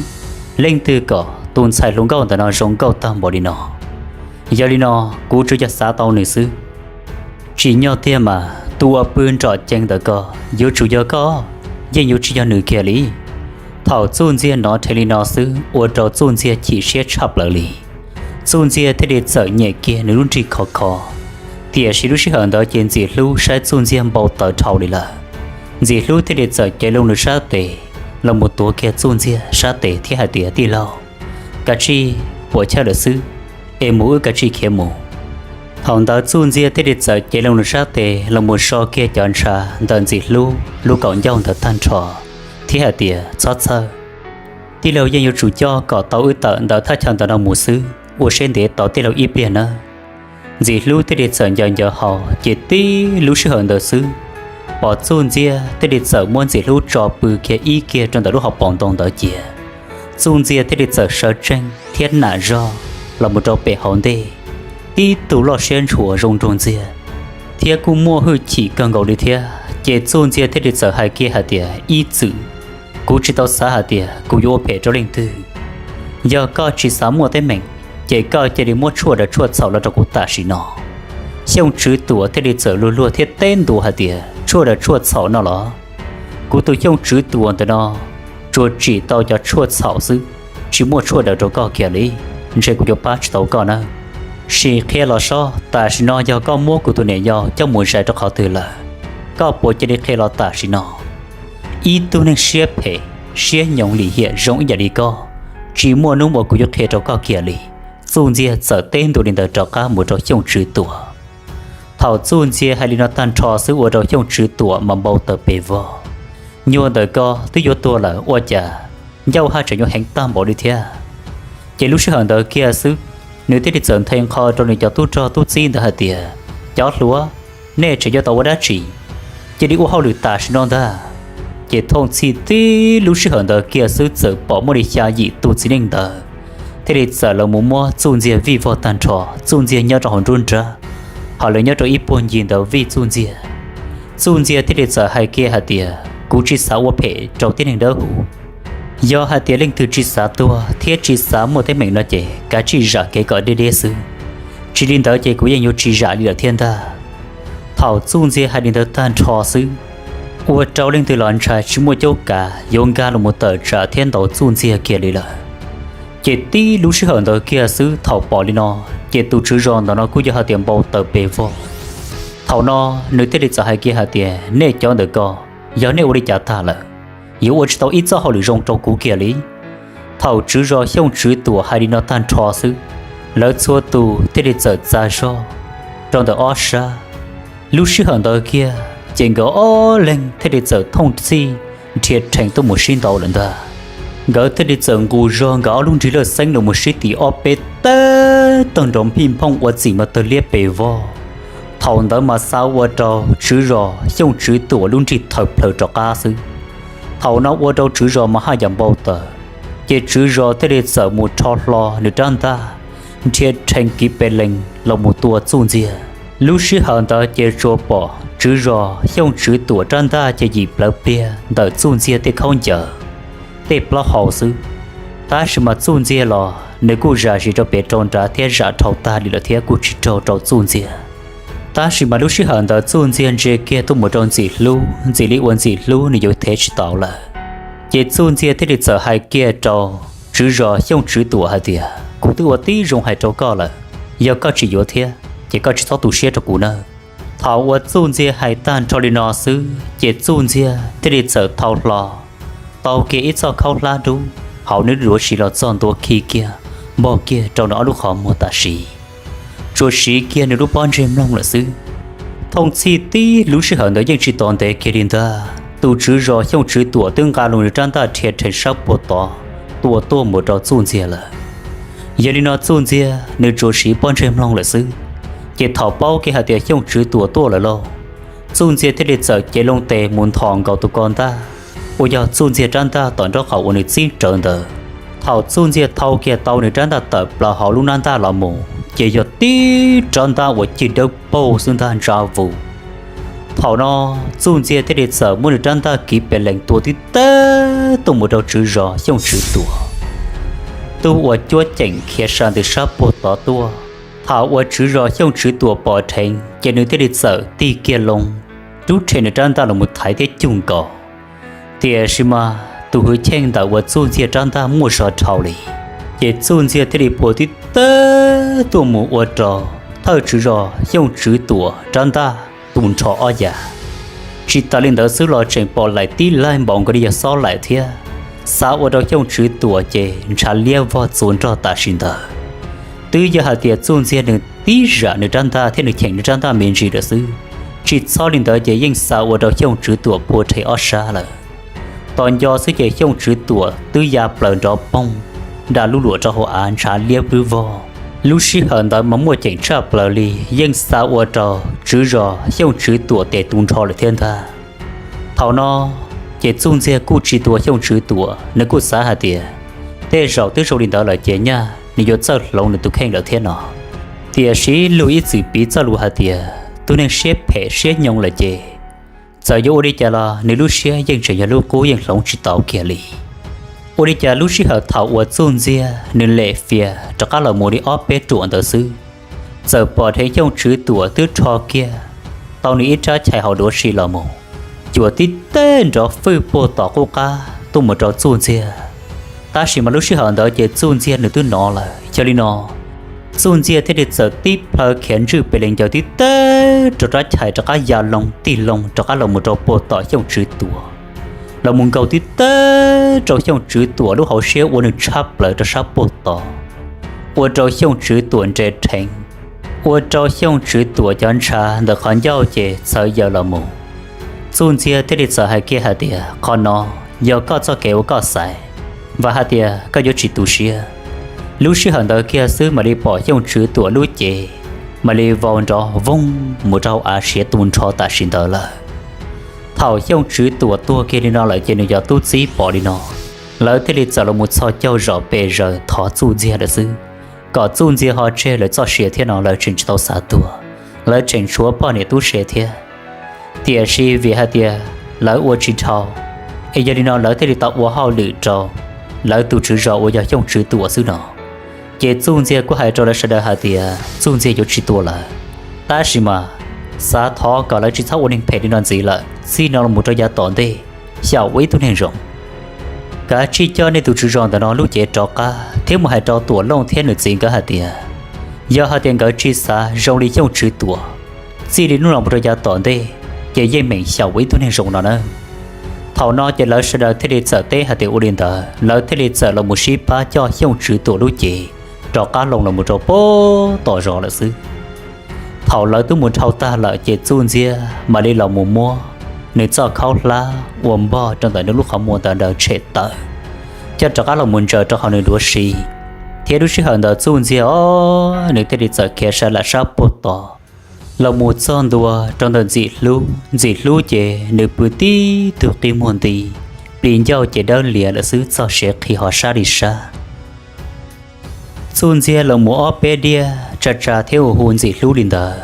leej twg kom tus ntxhais hluas nkauj ntawm no zoo nkauj tag npaum li no? Yog li no, kuv tsuas yog xav tau nws xwb. Tsim nyog tiag mas tus uas pw nrom cees ntawm ko yuav tsum yog koj, yeej yuav tsis yog nws kiag li. Thaum Txuj Ntxiag hnov dheev li no xwb ua rau Txuj Ntxiag chim siab tshaj plaws li. Txuj Ntxiag thiaj li txawm nyem kiag nws lub nrig khov kho. Tiam sis lub sij hawm ntawd ces Ntxim Hlub saib Txuj Ntxiag npau taws dhau li lawm. Ntxim Hlub thiaj li txawm cev loo nws sab tes los mus tuav kiag Txuj Ntxiag sab tes thiab hais tias, tij laug, kav tsij puam chawj lawm xwb, es mus wb kav tsij khiav mus. Thaum ntawd Txuj Ntxiag thiaj li txawm cev loo nws sab tes los mus so kiag cov ntshav ntawm Ntxim Hlub lub kaum ncauj ntawd tag nrho thiab hais tias, txhob txhawj, tij laug yeej yuav tsum coj kom tau wb tawm ntawm thaj chaw ntawm no mus xwb, ua siab ntev tos tij laug ib pliag nawb. Ntxim Hlub thiaj li txawm ncaws ncaws hau ces tib lub sij hawm ntawd xwb, pom Txuj Ntxiag thiaj li txawm muab Ntxim Hlub tso pw kiag ib kiag rau ntawm lub hauv paus ntoo ntawd cia. Txuj Ntxiag thiaj li txawm sawv tsees thiab nam zog los mus rau pem hauv ntej, tib tug loj siab ntshua zoo nraug ntxiag thiab kuj muaj hwj chim kawg nkaus li thiab. Ces Txuj Ntxiag thiaj li txawm hais kiag hais tias, ib txwm kuv tsis tau xav hais tias kuv yuav ua phem rau leej twg. Yog koj tsis xav muaj teeb meem, ces koj cia li muab tshuaj daws tshuaj txhaum los rau kuv tam sim no. Xyooj Tswv Tuam thiaj li txawm luag luag thiab teb ntua hais tias, tshuaj daws tshuaj txhaum no los? Kuv tus Xyooj Tswv Tuam ntawm no tsuas tsim tau cov tshuaj txhaum xwb, tsis muaj tshuaj daws rau koj kiag li, ntshe kuv yuav pab tsis tau koj nawb. Sim qhia los seb tam sim no yog koj muab kuv tus niam yau coj mus zais rau qhov twg lawm, koj puas cia li qhia los tam sim no? Ib tug neeg siab phem, siab nyoos lim hiam zoo ib yam li koj, tsis muaj hnub uas kuv yuav qhia rau koj kiag li. Txuj Ntxiag txawm teb ntua li ntawd rov qab mus rau Xyooj Tswv Tuam. Thaum Txuj Ntxiag hais li no tag nrho xwb ua rau Xyooj Tswv Tuam mas npau taws pes vog. Nyuag ntawm ko twb yuav tuag lawm ua cas ncauj haj tseem yuav heev tag npaum li thiab. Ces lub sij hawm ntawd kiag xwb, nws thiaj li txawm nthe nqho rau nws cov tub rog tub txib ntawd hais tias, cov hluas, nej tseem yuav tau ua dab tsi? Cia li ua hauj lwm tam sim no ntag. Ces thooj txhij tib lub sij hawm ntawd kiag xwb txawm pom muaj li xya yim tus txiv neej ntawd thiaj li txawm los mus muab Txuj Ntxiag vij vog tag nrho. Txuj Ntxiag nyob rau hauv nruab nrab, ho lawv nyob rau ib puag ncig ntawd vij Txuj Ntxiag. Txuj Ntxiag thiaj li txawm hais kiag hais tias, kuv tsis xav ua phem rau tib neeg dawb huv. Yog hais tias leej twg tsis xav tuag thiab tsis xav muaj teeb meem no ces kav tsij zam kev kom deb deb xwb, tsis li ntawd ces kuv yeej yuav tsis zam li lawm thiab ntag. Thaum Txuj Ntxiag hais li ntawd tag nrho xwb, ua rau leej twg los ntshai tsis muaj cuab kav yuav nkag los mus tawm tsam thiab ntaus Txuj Ntxiag kiag li lawm. Ces tib lub sij hawm ntawd kiag xwb thaum pom li no, ces tus tswv zos ntawm no kuj yog hais tias npau taws pes vog. Thaum no nws thiaj li txawm hais kiag hais tias, nej cov ntawm ko, yog nej ua li cas tag lawm, yuav ua tsis tau ib txoj hauj lwm zoo rau kuv kiag li. Thaum tswv zos Xyooj Tswv Tuam hais li no tag nrho xwb, lawv txhua tus thiaj li txawm txav zog rau ntawm ob sab. Lub sij hawm ntawd kiag ces nkawd ob leeg thiaj li txawm thooj txhij nrhia rhees tuaj mus sib ntaus lawm ntag. Nkawd thiaj li txawm nqus zog nkawd ob lub nrig lawj xeeb los mus sib tim ob peb teg tag nrov nphij nphooj ua txim mas tawg liab pes vog. Thaum ntawd mas xa ua rau tswv zos Xyooj Tswv Tuam lub nrig thaws plhaws rov qab xwb. Thaum no ua rau tswv zos mas haj yam npau taws, ces tswv zos thiaj li txawm mus rho hlo nws rab ntaj nrhia rhees kiv pes lees los mus tua Txuj Ntxiag. Lub sij hawm ntawd ces tsuas pom tswv zos Xyooj Tswv Tuam rab ntaj ces yim plawv pliag ntawm Txuj Ntxiag tej khaub ncaws, tej plaub hau xwb. Tab sis mas Txuj Ntxiag los nws kuj zam zis rau pem rau nrad thiab zam dhau tag li lawm thiab kuj tsis raug rau Txuj Ntxiag. Tab sis mas lub sij hawm ntawd Txuj Ntxiag ntsia kiag tuaj mus rau Ntxim Hlub, ntxim li uas Ntxim Hlub nws yuav thev tsis tau lawm. Ces Txuj Ntxiag thiaj li txawm hais kiag rau tswv zos Xyooj Tswv Tuam hais tias, kuv twb ua tib zoo hais rau koj lawm, yog koj tsis yuav thiab ces koj tsis txhob tu siab rau kuv nawb. Thaum uas Txuj Ntxiag hais tag nrho li no xwb ces Txuj Ntxiag thiaj li txawm thau hlo tau kiag ib txoj khaub hlab dub hauv nws duav siv los txog ntua khi kiag npog kiag rau nws ob lub qhov muag tam sim, tsuas siv kiag nws lub pob ntseg mloog lawm xwb. Thooj txhij tib lub sij hawm ntawd yeej tsis tos ntev kiag li ntag, tus tswv zos Xyooj Tswv Tuam twb nqa lug nws rab ntaj rhia rheev sab puag tod tua tuaj mus rau Txuj Ntxiag lawm. Yog li no Txuj Ntxiag nws tsuas siv pob ntseg mloog lawm xwb, ces thaum paub kiag hais tias Xyooj Tswv Tuam tuaj lawm lauj, Txuj Ntxiag thiaj li txawm cev loo tes mus nthos nkaus tus ko ntaj uas yog Txuj Ntxiag rab ntaj tom nraub qaum uas nws txib rawv ntawd. Thaum Txuj Ntxiag thau kiag tau nws rab ntaj tawm plaws hauv lub nab ntaj los mus ces yog tib rab ntaj uas cig dawb paug xwb ntag ntsa vus. Thaum no Txuj Ntxiag thiaj li txawm muab nws rab ntaj kiv pes lees tua tib teb tuaj mus rau tswv zos Xyooj Tswv Tuam, tug uas cuab ceem khiav sa ntws sab puag tod tuaj. Thaum uas tswv zos Xyooj Tswv Tuam pom dheev ces nws thiaj li txawm tig kiag loo, rub rhe nws rab ntaj los mus thaiv thiab cug nkaus. Tiam sis mas tus hwj chim ntawm uas Txuj Ntxiag rab ntaj muaj zog dhau li, ces Txuj Ntxiag thiaj li puag tib teb tuaj mus ua rau thawj tswv zos Xyooj Tswv Tuam rab ntaj tu nrho ob yav. Tsis tas li ntawd xwb los tseem pom laim tib laig npaum nkaus li yog xob laim thiab, xa ua rau Xyooj Tswv Tuam ces ntshav liab vog txuas nrog tam sim ntawd. Twb yog hais tias Txuj Ntxiag nws tib zam nws rab ntaj thiab nws cheem nws rab ntaj me ntsis lawm xwb, tsis txhob li ntawd ces yeej xa ua rau Xyooj Tswv Tuam puag rhe ob sab lawm. Tos nco xwb ces Xyooj Tswv Tuam twb ya plaws nrov poog, da lub luam rau hauv av ntshav liab pwb vog. Lub sij hawm ntawd mas muaj ceem tshaj plaws li, yeej xa ua rau tswv zos Xyooj Tswv Tuam tes tu nrho lawm thiab ntag. Thaum no ces Txuj Ntxiag kuj tsis tua Xyooj Tswv Tuam, nws kuj xav hais tias tej zaum twb zoo li ntawd lawm ces nyaj nws yuav txawj hloov nws tus kheej lawm thiab no. Tiam sis luag ib txwm piv txoj lus hais tias tus neeg siab phem siab nyoos lawm ces txawm yuav ua li cas los nws lub siab yeej tseem yog lub qub yeej hloov tsis tau kiag li. Ua li cas lub sij hawm thaum uas Txuj Ntxiag nws lem fias rov qab los mus li ob peb ruam ntawd xwb, txawm pom dheev Xyooj Tswv Tuam twb rho kiag tau nws ib rab chais hauv duav si los mus, cuam tib teg nrov fwj puag tom qub qab tuaj mus rau Txuj Ntxiag. Tab sis mas lub sij hawm ntawd ces Txuj Ntxiag nws twb hnov lawm, yog li no Txuj Ntxiag thiaj li txawm tib plhaw khiav ntswj pes lees ncaws tib teg rau rab chais rov qab ya loo tig loo rov qab los mus rau puag tom Xyooj Tswv Tuam, los mus nkaug tib teg rau Xyooj Tswv Tuam lub hauv siab ua nws tshab plaws rau sab puag tod, ua rau Xyooj Tswv Tuam nres rheev, ua rau Xyooj Tswv Tuam cov ntshav ntawm qhov ncauj ces txhawv yaws los mus. Txuj Ntxiag thiaj li txawm hais kiag hais tias, qhov no yog koj txoj kev uas koj xaiv, vam hais tias koj yuav tsis tu siab. Lub sij hawm ntawd kiag xwb mam li pom Xyooj Tswv Tuam lub cev mam li vau nrov voog mus rau hauv av siav tu nrho tam sim ntawd lawm. Thaum Xyooj Tswv Tuam tuag kiag li no lawm ces nws cov tub txib pom li no, lawv thiaj li txawm los mus txhos caug zom pes zaws thov Txuj Ntxiag lawm xwb, kom Txuj Ntxiag ho tseg lawv txoj sia thiab no lawv tseem tsis tau xav tuag, lawv tseem tshuav poj niam tub se thiab. Tiam sis vim hais tias lawv ua tsis dhau, es yog li no lawv thiaj li tau ua hauj lwm rau lawv tus tswv zos uas yog Xyooj Tswv Tuam xwb no. Ces Txuj Ntxiag kuj hais rau lawv sawv daws hais tias Txuj Ntxiag yuav tsis tua lawm, tab sis mas xav thov kom lawv tsis txhob ua neeg phem li no ntxiv lawm, txij no los mus rau yav tom ntej xyaum ua ib tug neeg zoo. Kav tsij coj nej tus tswv zos ntawm no lub cev rov qab thiab mus hais rau Tuam Looj thiab nws txiv nkawd hais tias, yog hais tias nkawd tsis xav zoo li Xyooj Tswv Tuam, txij li hnub no mus rau yav tom ntej ces yeej meem xyaum ua ib tug neeg zoo no na. Thaum no ces lawv sawv daws thiaj li txawm teb hais tias ua li ntawd, lawv thiaj li txawm los mus sib pab coj Xyooj Tswv Tuam lub cev rov qab loo los mus rau puag tom zos lawm xwb. Thaum lawv twb mus dhau tag lawm ces Txuj Ntxiag mam li los mus muab nws txoj khaub hlab uas npog rau ntawm nws lub qhov muag ntawd daws tshem tawm, coj rov qab los mus ntsaws rau hauv nws duav si. Thiab lub sij hawm ntawd Txuj Ntxiag os nws thiaj li txawm khiav sa lam sab puag tod los mus txog ntua rau ntawm Ntxim Hlub. Ntxim Hlub ces nws pw tib tug qi muag nti, plis ncauj ces dawb lias lawm xwb, txoj siav qhi ho sab li sab. Txuj Ntxiag los mus ob peb diaj tsa tsa thiab hu hu Ntxim Hlub li ntawd,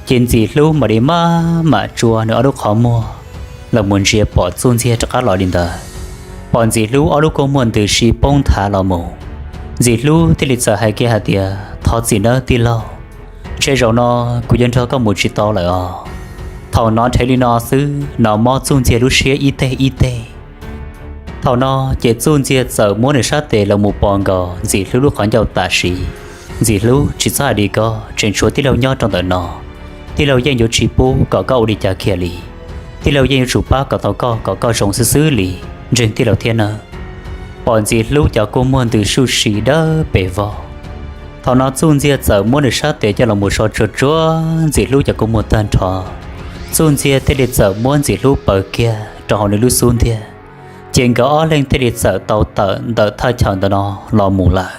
ces Ntxim Hlub mam li maj mam tsuas nws ob lub qhov muag los mus ntsia pom Txuj Ntxiag rov qab los li ntawd. Pom Ntxim Hlub ob lub kua muag ntws si poob nthav los mus, Ntxim Hlub thiaj li txawm hais kiag hais tias, thov txim nawb tij laug, ntshe zaum no kuv yuav nrog koj mus tsis tau lawm os. Thaum hnov dheev li no xwb no mob Txuj Ntxiag lub siab ib teg ib teg. Thaum no ces Txuj Ntxiag txawm muab nws sab tes los mus pos nkaus Ntxim Hlub lub qhov ncauj tam sim. Ntxim Hlub, tsis txhob hais li ko, tseem tshuav tij laug nyob rau ntawm no, tij laug yeej yuav tsis pub kom koj ua li cas kiag li. Tij laug yeej yuav tsum pab kom tau koj kom koj zoo xwb xwb li, ntseeg tij laug thiab nawb. Pom Ntxim Hlub cov kua muag ntws suj si dawb pes vog. Thaum no Txuj Ntxiag txawm muab nws sab tes coj los mus so tsuag tsuag Ntxim Hlub cov kua muag tag nrho. Txuj Ntxiag thiaj li txawm muab Ntxim Hlub paws kiag rau hauv nws lub xub ntiag, ces nkawd ob leeg thiaj li txawm tau tawm ntawm thaj chaw ntawm no los mus lawm.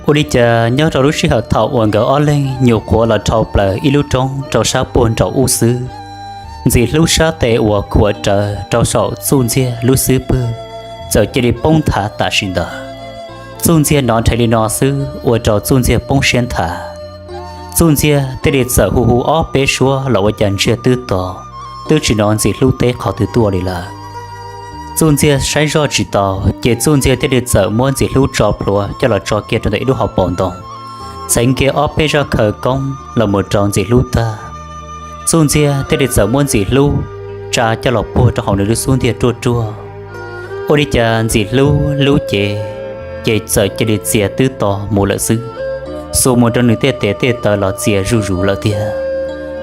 Ua li cas nyob rau lub sij hawm thaum uas nkawd ob leeg nyuam qhuav los dhau plaws ib lub roob rau sab puag nraum ub xwb, Ntxim Hlub sab tes uas khuam rawv rau saum Txuj Ntxiag lub xub pwg txawm cia li poob nthav tam sim ntawd. Txuj Ntxiag hnov nrhe li no xwb ua rau Txuj Ntxiag poob siab nthav. Txuj Ntxiag thiaj li txawm hu hu ob peb suab los ua cas ntsiag twb to, twb tsis hnov Ntxim Hlub teb qhov twg tuaj li lawm. Txuj Ntxiag saib zoj tsis tau, ces Txuj Ntxiag thiaj li txawm muab Ntxim Hlub tso plhuav coj los tso kiag rau ntawm ib lub hauv paus ntoo, txheev kiag ob peb zaj khawv koob los mus rau Ntxim Hlub tag. Txuj Ntxiag thiaj li txawm muab Ntxim Hlub tsa coj los puag rau hauv nws lub xub ntiag ruaj ruaj. Ua li cas Ntxim Hlub lub cev ces txawm cia li txias twb to mus lawm xwb, xuas mus rau nws tej tes tej taw los txias zuj zus lawm tiag.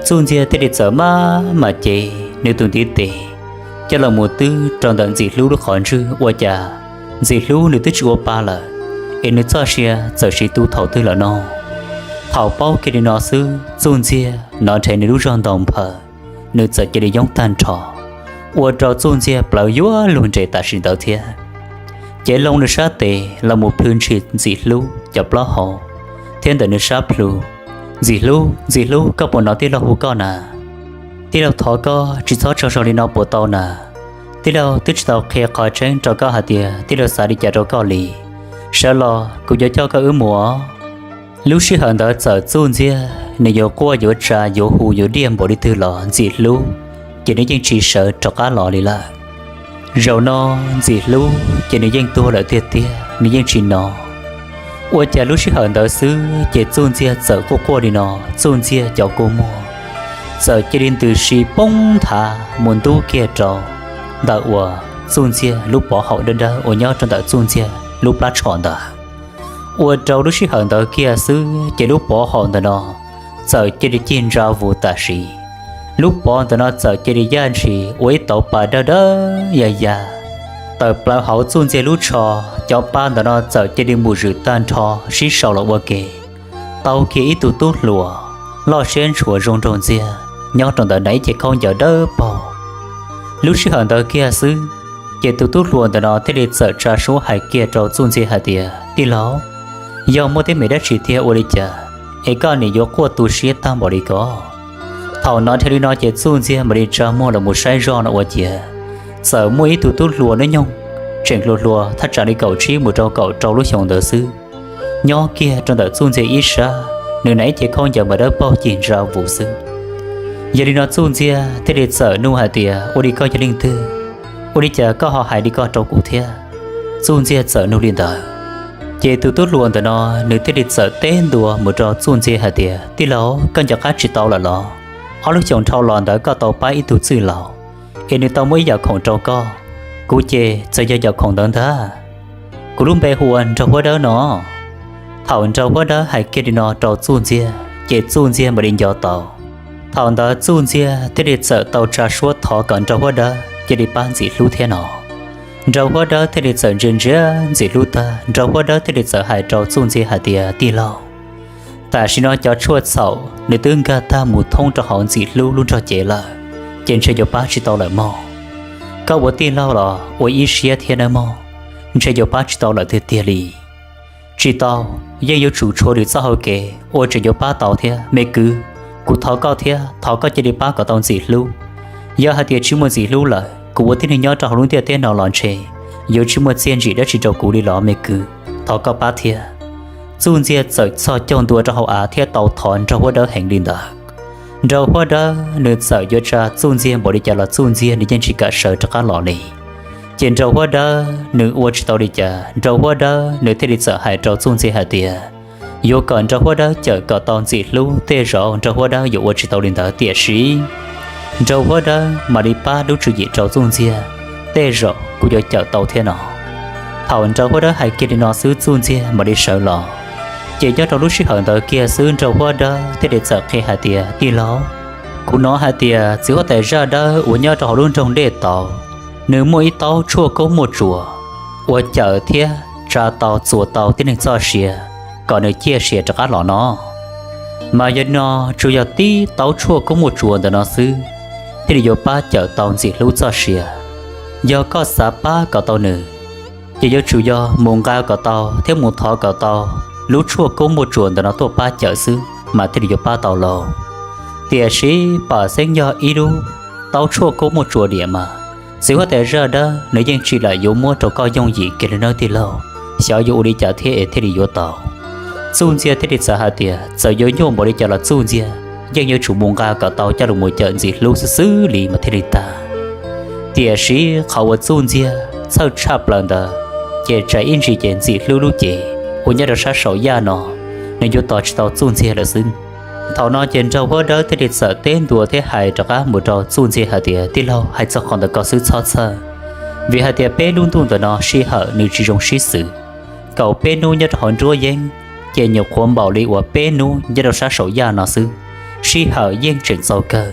Txuj Ntxiag thiaj li txawm maj mam cev nws tus ntiv tes coj los mus twb rau ntawm Ntxim Hlub lub qhov ntswg ua cas Ntxim Hlub nws twb tsis ua pa lawm, es nws txoj sia txawm siv tu thaum twg lawm no. Thaum paub kiag li no xwb Txuj Ntxiag hnov nrhe nws lub zog ntaus nphaws, nws txawm cia li yoob tag nrho, ua rau Txuj Ntxiag plawv yuav luag nres tam sim ntawd thiab. Cev loo nws sab tes los mus plhws ntshis Ntxim Hlub cov plaub hau thiab ntawm nws sab plhu. Ntxim Hlub, Ntxim Hlub, koj puas hnov tij laug hu koj na? Tij laug thov koj tsis txhob tsaug zog li no puas tau na? Tij laug twb tsis tau qhia qhov tseeb rau koj hais tias tij laug xav li cas rau koj li. Sawv los kuv yuav coj koj wb mus os. Lub sij hawm ntawd txawm Txuj Ntxiag nws yuav quaj yuav tsa yuav hu yuav diaj npaum li twg los Ntxim Hlub ces nws yeej tsis sawv rov qab los li lawm. Zaum no Ntxim Hlub ces nws yeej tuag lawm tiag tiag, nws yeej tsis hnov. Ua cas lub sij hawm ntawd xwb ces Txuj Ntxiag txawm quaj quaj li no, Txuj Ntxiag cov kua muag txawm cia li ntws si poob nthav mus ntub kiag rau ntawm uas Txuj Ntxiag lub pov haum dawb dawb uas nyob rau ntawm Txuj Ntxiag lub plab tsho ntawd. Ua rau lub sij hawm ntawd kiag xwb ces lub pov haum ntawm no txawm cia li cig ntsa vus tam sim. Lub pov ntawm no txawm cia li yaj ntshis ua ib tauv pas dawb dawb ya ya tawm plaws hauv Txuj Ntxiag lub tsho. Cov pa ntawm no txawm cia li mus zwm tag nrho sib sau los ua ke, tau kiag ib tug tub hluas loj siab ntshua zoo nraug ntxiag nyob rau ntawd hnav ib cev khaub ncaws dawb paug. Lub sij hawm ntawd kiag xwb ces tus tub hluas ntawm no thiaj li txawm tsa suab hais kiag rau Txuj Ntxiag hais tias, tij laug, yog muaj teeb meem dab tsi tiag ua li cas es koj nim yuav quaj tu siab tag npaum li ko? Thaum hnov nrhe li no ces Txuj Ntxiag mam li tsa muag los mus saib zoj no ua ciav txawm muaj ib tug tub hluas hnub nyoog tseem hluas hluas thaj tsam li kaum tsib mus rau kaum rau lub xyoos ntawd xwb, nyob kiag rau ntawm Txuj Ntxiag ib sab, nws hnav ib cev khaub ncaws mas dawb paug cig ntsa vus xwb. Yog li no Txuj Ntxiag thiaj li txawm nug hais tias, ua li koj yog leej twg? Ua li cas koj ho hais li koj rau kuv thiab? Txuj Ntxiag txawm nug li ntawd, ces tus tub hluas ntawm no nws thiaj li txawm teb ntua mus rau Txuj Ntxiag hais tias, tij laug, koj nco qab tsis tau lawm los? Ob lub xyoos dhau los ntawd koj tau pab ib tug txwj laus, es nws tau muab ib yam khoom rau koj. Kuv ces txawm yog yam khoom ntawd ntag. Kuv lub npe hu ua Nraug Huab Dawb no. Thaum Nraug Huab Dawb hais kiag li no rau Txuj Ntxiag ces Txuj Ntxiag mam li nco tau. Thaum ntawd Txuj Ntxiag thiaj li txawm tau tsa suab thov kom Nraug Huab Dawb cia li pab Ntxim Hlub thiab no. Nraug Huab Dawb thiaj li txawm ntsia ntsia Ntxim Hlub tag, Nraug Huab Dawb thiaj li txawm hais rau Txuj Ntxiag hais tias, tij laug, tam sim no cov tshuaj txhaum nws twb nkag tag mus thoob rau hauv Ntxim Hlub lub nrog cev lawm, ces ntshe yuav pab tsis tau lawm mog. Koj ua tij laug los ua ib siab thiab nawb mog, ntshe yuav pab tsis tau lawm tiag tiag li. Tsis tau, yeej yuav tsum tshuav lwm txoj hau kev uas tseem yuav pab tau thiab me kwv. Kuv thov koj thiab, thov koj cia li pab kom tau Ntxim Hlub. Yog hais tias tsis muaj Ntxim Hlub lawm, kuv ua tib neeg nyob rau hauv lub ntiaj teb no los ntshe yuav tsis muaj txiaj ntsim dab tsi rau kuv li los me kwv, thov koj pab thiab. Txuj Ntxiag txawm txhos caug ntua rau hauv av thiab tau thov Nraug Huab Dawb heev li ntawd. Nraug Huab Dawb nws txawm yuav tsa Txuj Ntxiag npaum li cas los Txuj Ntxiag nws yeej tsis kam sawv rov qab los li. Ces Nraug Huab Dawb nws ua tsis tau li cas, Nraug Huab Dawb nws thiaj li txawm hais rau Txuj Ntxiag hais tias, yuav kom Nraug Huab Dawb cawm kom tau Ntxim Hlub, tej zaum Nraug Huab Dawb yuav ua tsis tau li ntawd, tiam sis Nraug Huab Dawb mam li pab lub tswv yim rau Txuj Ntxiag, tej zaum kuj yuav cawm tau thiab no. Thaum Nraug Huab Dawb hais kiag li no xwb Txuj Ntxiag mam li sawv los. Ces nyob rau lub sij hawm ntawd kiag xwb Nraug Huab Dawb thiaj li txawm qhia hais tias, Tij laug, kuv hnov hais tias txiv huab tais Zaj Dawb uas nyob rau hauv lub nroog Dej Tauv, nws muaj ib taub tshuaj koob muaj tsuas uas cawm thiab tsa tau txuas tau tib neeg txoj sia kom nws ciaj sia rov qab los no. Mas yog li no, tsuas yog tib taub tshuaj koob muaj tsuas ntawm no xwb thiaj li yuav pab cawm tau Ntxim Hlub txoj sia. Yog koj xav pab kom tau nws, ces yuav tsum yog mus nqa kom tau thiab mus thov kom tau lub tshuaj koob muaj tsuas ntawm no tuaj pab cawm xwb mas thiaj li yuav pab tau lauj. Tiam sis pam xeeb yog ib lub taub tshuaj koob muaj tsuas diam mas, txiv huab tais Zaj Dawb nws yeej tsis lam yuav muab rau koj yooj yim kiag li nawb tij laug, xyov yuav ua li cas thiab es thiaj li yuav tau. Txuj Ntxiag thiaj li txawm hais tias, Txawm yuav nyuaj npaum li cas los Txuj Ntxiag yeej yuav tsum mus nqa kom tau coj los mus cawm Ntxim Hlub xwb xwb li mas thiaj li tag. Tiam sis qhov uas Txuj Ntxiag txhawj tshaj plaws ntawd, ces tsam ib ntsis ces Ntxim Hlub lub cev uas nyob rau sab saum yaj no, nws yuav tos tsis tau Txuj Ntxiag lawm xwb. Thaum no ces Nraug Huab Dawb thiaj li txawm teb ntua thiab hais rov qab mus rau Txuj Ntxiag hais tias, Tij laug, hais txog qhov ntawd koj xwb txhob txhawj, vim hais tias peb lub ntuj ntawm no sij hawm nws tsis zoo sib xws. Kaum peb hnub nyob rau hauv nruab yeeb, ces nyuam qhuav npaum li uas peb hnub nyob rau sab saum yaj no xwb, sij hawm yeej tseem txaus kawg.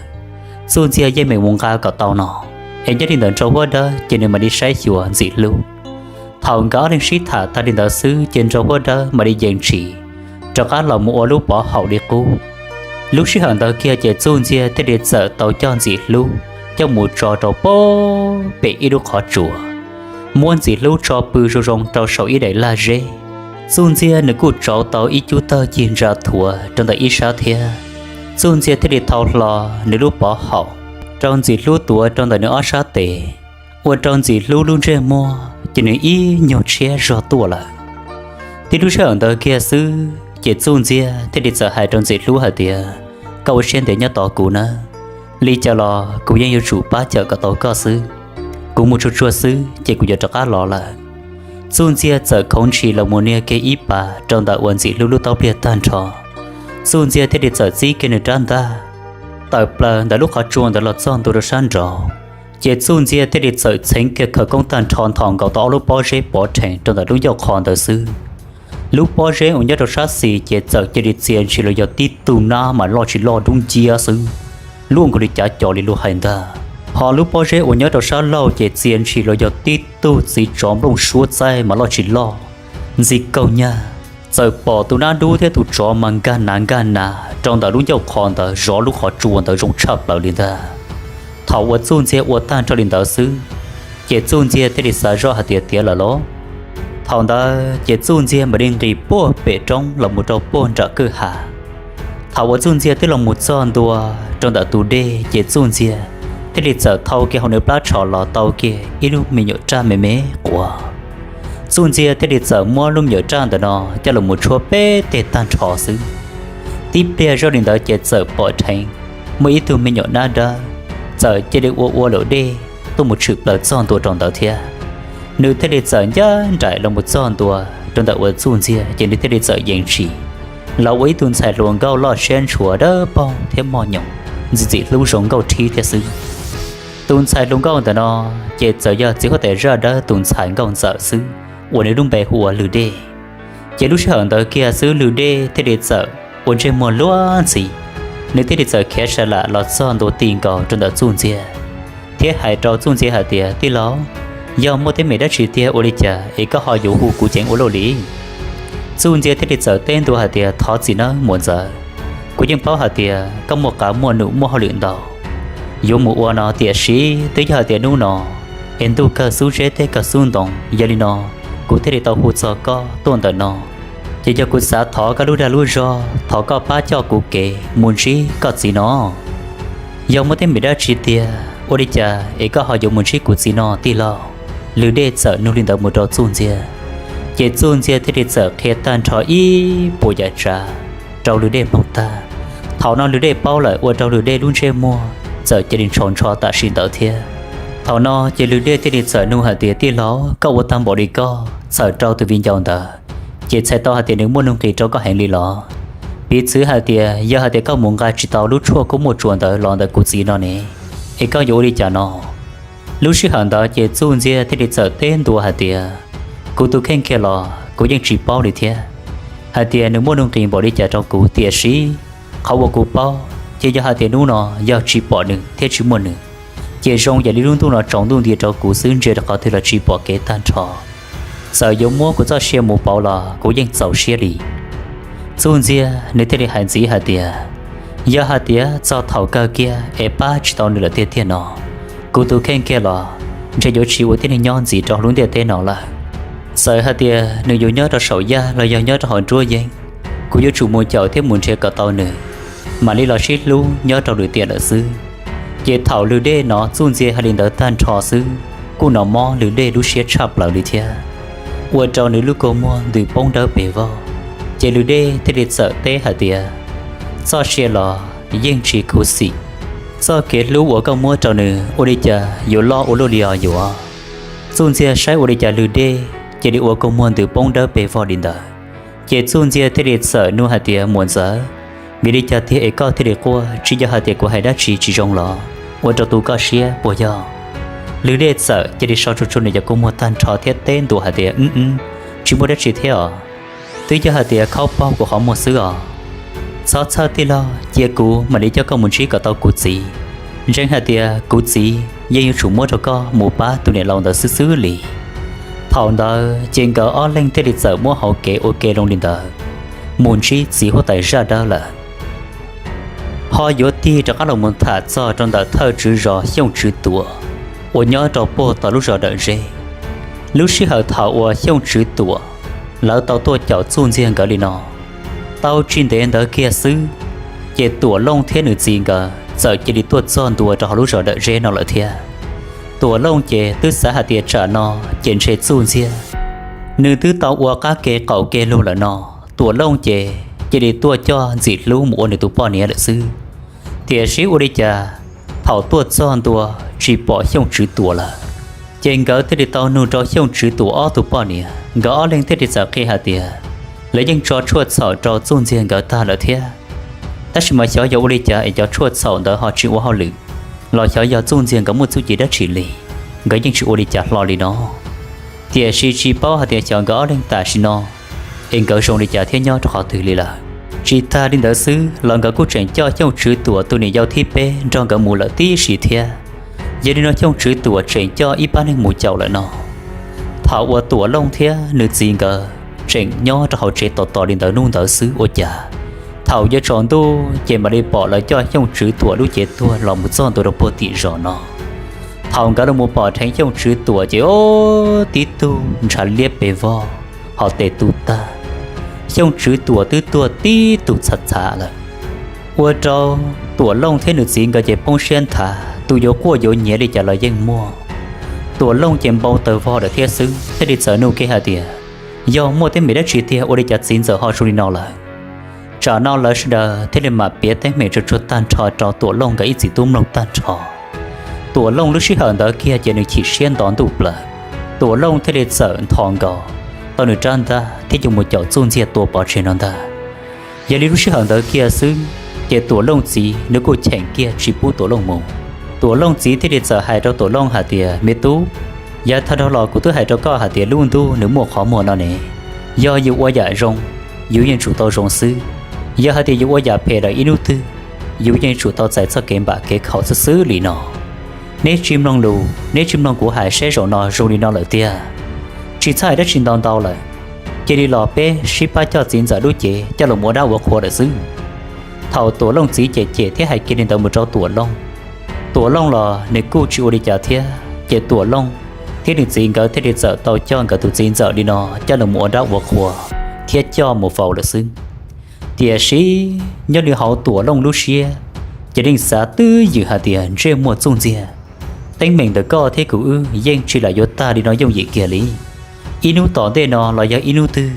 Txuj Ntxiag yeej meem mus nqa kom tau no, es nyob li ntawm Nraug Huab Dawb ces nws mam li saib xyuas Ntxim Hlub. Thaum nkawd ob leeg sib tham tag li ntawd xwb ces Nraug Huab Dawb mam li yees tshis rov qab los mus ua lub pov haum li qub. Lub sij hawm ntawd kiag ces Txuj Ntxiag thiaj li txawm tau coj Ntxim Hlub coj mus tso rau pem ib lub qhov tsua, muab Ntxim Hlub tso pw zoo zoo rau saum ib daim lag zeb. Txuj Ntxiag nws kuj tsauv tau ib cub tawg cig ntsa thuav rau ntawm ib sab thiab. Txuj Ntxiag thiaj li thau hlo nws lub pov haum rau Ntxim Hlub tuav rau ntawm nws ob sab tes, ua rau Ntxim Hlub lub ntsej muag ces nws ib nyuag tshiab zog tuaj lawm. Tib lub sij hawm ntawd kiag xwb ces Txuj Ntxiag thiaj li txawm hais rau Ntxim Hlub hais tias, Koj ua siab ntev nyob tos kuv nawb, li cas los kuv yeej yuav tsum pab cawm kom tau koj xwb. Kuv mus tsuag tsuag xwb ces kuv yuav rov qab los lawm. Txuj Ntxiag txawm khoov ntshis los mus nias kiag ib pas rau ntawm uas Ntxim Hlub lub taub pliag tag nrho. Txuj Ntxiag thiaj li txawm txib kiag nws rab ntaj tawm plaws ntawm lub qhov tsua ntawd los txog ntua rau sab nraud, ces Txuj Ntxiag thiaj li txawm txheev kiag khawv koob tag nrho nthos nkaus tau ob lub pob zeb pov rhees rau ntawm lub ncauj qhov ntawd xwb. Lub pob zeb uas nyob rau sab xis ces txawm cia li txia ntshis los yog tib tug nab mas loj tsis loj dub nciab xwb, luaj nkaus li cav co li luag hais ntag. Ho lub pob zeb uas nyob rau sab laug ces txia ntshis los yog tib tug txiv tsov nplooj suab txaij mas loj tsis loj, ntxi kaug nyag. Txawm pom tus nab dub thiab tus tsov mas nkag nav nkag nav rau ntawm lub ncauj qhov ntawd zov lub qhov tsua ntawd zoo tshaj plaws li ntag. Thaum uas Txuj Ntxiag ua tag nrho li ntawd xwb, ces Txuj Ntxiag thiaj li xav zoj hais tias tiav lawm lauj. Thaum ntawd ces Txuj Ntxiag mam li nqis puag pem roob los mus rau puag nram kwj ha. Thaum uas Txuj Ntxiag twb los mus txog ntua rau ntawm tus dej ces Txuj Ntxiag thiaj li txawm thau kiag hauv nws plab tsho los tau kiag ib lub me nyuam raj me me quav. Txuj Ntxiag thiaj li txawm muab lub me nyuam raj ntawm no coj los mus tshuab peb teg tag nrho xwb. Tib pliag zoj li ntawd ces txawm pom dheev muaj ib tug me nyuam nab dawb txawm cia li ua ua luam dej tuaj mus tshwm plaws txog ntua rau ntawd thiab. Nws thiaj li txawm ncaj nraim los mus txog ntua rau ntawm uas Txuj Ntxiag ces nws thiaj li txawm yees tshis los ua ib tug ntxhais hluas nkauj loj siab ntshua dawb paug thiab moj nyoos, ntxim ntxim hlub zoo nkauj rhib thiab xwb. Tus ntxhais hluas nkauj ntawm no ces txawm yog txiv huab tais zaj dawb tus ntxhais nkauj ntxawm xwb, uas nws lub npe hu ua Lwm Dej. Ces lub sij hawm ntawd kiag xwb Lwm Dej thiaj li txawm ua ntsej muag luag ntxhi, nws thiaj li txawm khiav sa lam los txog ntua ti nkaus rau ntawm Txuj Ntxiag, thiab hais rau Txuj Ntxiag hais tias, Tij laug, yog muaj teeb meem dab tsi tiag ua li cas es koj ho yuav hu kuv ceev ua luaj li? Txuj Ntxiag thiaj li txawm teb ntua hais tias, Thov txim nawb muam ntxawm, kuv yeej paub hais tias koj muaj qav muaj num muaj hauj lwm ntau, yuav mus ua no, tiam sis twb yog hais tias hnub no es ntuj kawg xub zeb teb kawg xub ntoo, yog li no kuv thiaj li tau hu txog koj tuaj ntawm no. Ces yog kuv xav thov koj lub dag lub zog, thov koj pab coj kuv kev mus ntsib koj txiv no. Yog muaj teeb meem dab tsi tiag ua li cas es koj ho yuav mus ntsib kuv txiv no tij laug? Lwm Dej txawm nug li ntawd mus rau Txuj Ntxiag. Ces Txuj Ntxiag thiaj li txawm qhia tag nrho ib puas yam tsav rau Lwm Dej mloog tag. Thaum no Lwm Dej paub lawm ua rau Lwm Dej lub ntsej muag txawm cia li ntshaus ntsho tam sim ntawd thiab. Thaum no ces Lwm Dej thiaj li txawm nug hais tias, Tij laug, koj ua tag npaum li koj txhawm rau tus viv ncaus ntawd, ces txhais tau hais tias nws muaj nuj nqis rau koj heev li los? Piv txwv hais tias yog hais tias koj mus nqa tsis tau lub tshuaj kub muaj tsuas ntawd los ntawm kuv txiv no ne, es koj yuav ua li cas no? Lub sij hawm ntawd ces Txuj Ntxiag thiaj li txawm teb ntua hais tias, kuv tus kheej kiag los kuv yeej tsis paub li thiab, hais tias nws muaj nuj nqis npaum li cas rau kuv, tiam sis qhov uas kuv paub ces yog hais tias hnub no yog tsis pom nws thiab tsis muaj nws, ces zoo yam li lub ntuj no tsaus ntuj nti rau kuv xwb, ntsia rau qhov twg los tsis pom kev tag nrho. Txawm yuav muab kuv txoj sia mus pauv los kuv yeej txaus siab li. Txuj Ntxiag nws thiaj li hais ntxiv hais tias, yog hais tias txog thaum kawg kiag es pab tsis tau nws lawm tiag tiag no, kuv tus kheej kiag los ntshe yuav tsis ua tib neeg nyob ntxiv rau lub ntiaj teb no lawm. Txawm hais tias nws yuav nyob rau saum yaj los yog nyob rau hauv nruab yeeb, kuv yuav tsum mus caum thiab mus nrhiav kom tau nws, mam li los sib hlub nyob rau lwm tiam lawm xwb. Ces thaum Lwg Dej hnov Txuj Ntxiag hais li ntawd tag nrho xwb, kuj hnov mob Lwg Dej lub siab tshaj plaws li thiab, ua rau nws lub kua muag ntws poob dawb pes vog. Ces Lwg Dej thiaj li txawm teb hais tias, txoj sia los yeej tsis khuv xim, txoj kev hlub uas koj muab rau nws ua li cas yuav loj ua luaj li os yuav. Txuj Ntxiag saib ua li cas Lwg Dej cia li ua kua muag ntws poob dawb pes vog li ntawd. Ces Txuj Ntxiag thiaj li txawm nug hais tias, muam ntxawm, vim li cas tiag es koj thiaj li quaj, tsis yog hais tias kuv hais dab tsi tsis zoo los ua rau tu koj siab puas yog? Lwg Dej txawm cia li so tsuag tsuag nws cov kua muag tag nrho thiab teb ntua hais tias, wb, tsis muaj dab tsi thiab os, twb yog hais tias khaub paug kuv qhov muag xwb os. Txhob txhawj tij laug, cia kuv mam li coj koj mus ntsib kom tau kuv txiv. Ntseeg hais tias kuv txiv yeej yuav tsum muab rau koj mus pab tus niam laus ntawd xwb xwb li. Thaum ntawd ces nkawd ob leeg thiaj li txawm muab hauv kev ua ke loo li ntawd, mus ntsib txiv huab tais zaj dawb lawm. Ho yuav tig rov qab los mus tham txog rau ntawm thawj tswv zos Xyooj Tswv Tuam uas nyob rau puag tom lub zos Dawm Zeb. Lub sij hawm thaum uas Xyooj Tswv Tuam lawv tau tuaj caum Txuj Ntxiag nkawd li no, tau tsis ntev ntawd kiag xwb, ces Tuam Looj thiab nws txiv nkawd txawm cia li tuaj txog ntua rau hauv lub zos Dawm Zeb no lawm thiab. Tuam Looj ces twb xav hais tias tsam no ces ntshe Txuj Ntxiag nws twb tau ua qab ke qaum ke lug lawm no, Tuam Looj ces cia li tuaj coj Ntxim Hlub mus ua nws tus poj niam lawm xwb. Tiam sis ua li cas thaum tuaj txog ntua tsis pom Xyooj Tswv Tuam lawm, ces nkawd thiaj li tau nug rau Xyooj Tswv Tuam ob tug poj niam, nkawd ob leeg thiaj li txawm qhia hais tias lawv yeej tso tshuaj txhaum rau Txuj Ntxiag nkawd tag lawm thiab, tab sis mas xyov yog ua li cas es cov tshuaj txhaum ntawd ho tsis ua hauj lwm, los xyov yog Txuj Ntxiag nkawd muaj txuj ci dab tsi li, nkawd yeej tsis ua li cas hlo li no. Tiam sis tsis paub hais tias xyov nkawd ob leeg tam sim no es nkawd zoo li cas thiab nyob rau qhov twg li lawm. Tsis tag li ntawd xwb los nkawd kuj tseem coj Xyooj Tswv Tuam tus niam yau thib peb nrog nkawd mus lawm tib si thiab. Yog li no Xyooj Tswv Tuam tseem coj ib pab neeg mus caum lawm no. Thaum uas Tuam Looj thiab nws txiv nkawd tseem nyob rau hauv tsev tos tos li ntawd hnub ntawd xwb ua cas, thaum yuav tsaus ntuj ces mam li pom lawv coj Xyooj Tswv Tuam lub cev tuag los mus txog ntua rau puag tim zos no. Thaum nkawd los mus pom dheev Xyooj Tswv Tuam ces o, tib tug ntshav liab pes vog, ho tes tu tag. Xyooj Tswv Tuam twb tuag tib tug txhav txhav lawm, ua rau Tuam Looj thiab nws txiv nkawd ces poob siab nthav, tus yuav quaj yuav nyiav li cas los yeej muaj. Tuam Looj ces npau taws vog lawm thiab xwb, thiaj li txawm nug kiag hais tias, yog muaj teeb meem dab tsi tiag ua li cas txiv ntxawm ho zoo li no lawm? Tsam no lawv sawv daws thiaj li mam piav teeb meem tsuag tsuag tag nrho rau Tuam Looj nkawd ib txiv tub mloog tag nrho. Tuam Looj lub sij hawm ntawd kiag ces nws chim siab nto ntuj plaws. Tuam Looj thiaj li txawm nthos nkaus tau nws rab ntaj thiab yuav mus caum Txuj Ntxiag tua pov tseg no ntag. Yog li lub sij hawm ntawd kiag xwb, ces Tuam Looj txiv nws kuj cheem kiag tsis pub Tuam Looj mus. Tuam Looj txiv thiaj li txawm hais rau Tuam Looj hais tias, me tub, yav tag dhau los kuv twb hais rau koj hais tias lub ntuj nws muaj qhov muag no ne, yog yus ua yam zoo, yus yeej tsum tau zoo xwb. Yog hais tias yus ua yam phem lawm ib hnub twg, yus yeej tsum tau txais txoj kev npam kev khaum xwb xwb li no. Neb tsis mloog lus, neb tsis mloog kuv hais seb zaum no zoo li no lawm tiag. Tsis txhob hais dab tsi ntau ntau lawm, cia li los peb sib pab coj txiv ntxawm lub cev coj los ua dab ua qhua lawm xwb. Thaum Tuam Looj txiv cem cem thiab hais kiag li ntawd mus rau Tuam Looj, Tuam Looj los nws kuj tsis ua li cas thiab, ces Tuam Looj thiab nws txiv nkawd thiaj li txawm tau coj nkawd tus txiv ntxawm li no coj los ua dab ua qhua thiab coj mus faus lawm xwb. Tiam sis nyob li hauv Tuam Looj lub siab, ces leej xav twb ywm hais tias, ntsej muag Txuj Ntxiag, teeb meem ntawm koj thiab kuv wb yeej tsis lam yuav tag li no yooj yim kiag li. Ib hnub tom ntej no los yog ib hnub twg,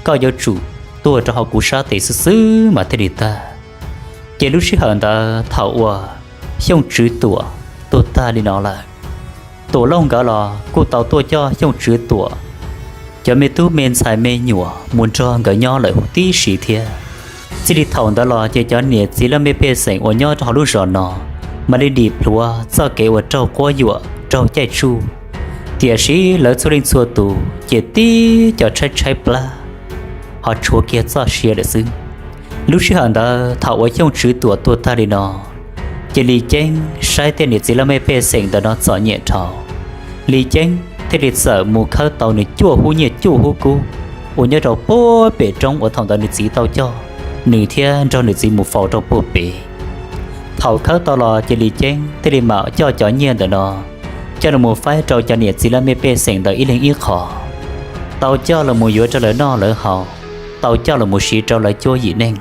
koj yuav tsum tuag rau hauv kuv sab tes xwb xwb mas thiaj li tag. Ces lub sij hawm ntawd thaum uas Xyooj Tswv Tuam tuag tag li no lawm, Tuam Looj nkawd los kuj tau tuaj coj Xyooj Tswv Tuam cov me tub me ntxhais me nyuam mus nrog nkawd nyob lawm huv tib si thiab. Txij li thaum ntawd los ces cov niam txiv laj mej pej xeem uas nyob rau hauv lub zos no mam li dim plhuav txoj kev uas raug quab yuam raug caij tsuj, tiam sis lawv txhua leej txhua tus ces tib co tshaib tshaib plab ho tshuav kiag txoj sia lawm xwb. Lub sij hawm ntawd thaum uas Xyooj Tswv Tuam tuag tag li no, ces Lis Ceeb saib tej niam txiv laj mej pej xeem ntawm no txom nyem dhau, Lis Ceeb thiaj li txawm mus khawb tau nws cuaj hub nyiaj cuaj hub kub uas nyob rau puag pem roob uas thaum ntawd nws txiv tau coj nws thiab nrog nws txiv mus faus rau puag pem. Thaum khawb tau los ces Lis Ceeb thiaj li mam coj cov nyiaj ntawm no coj los mus faib rau cov niam txiv laj mej pej xeem ntawd ib leeg ib qho, tau coj los mus yuav rau lawv noj lawv haus, tau coj los mus siv rau lawv cuab yim neej.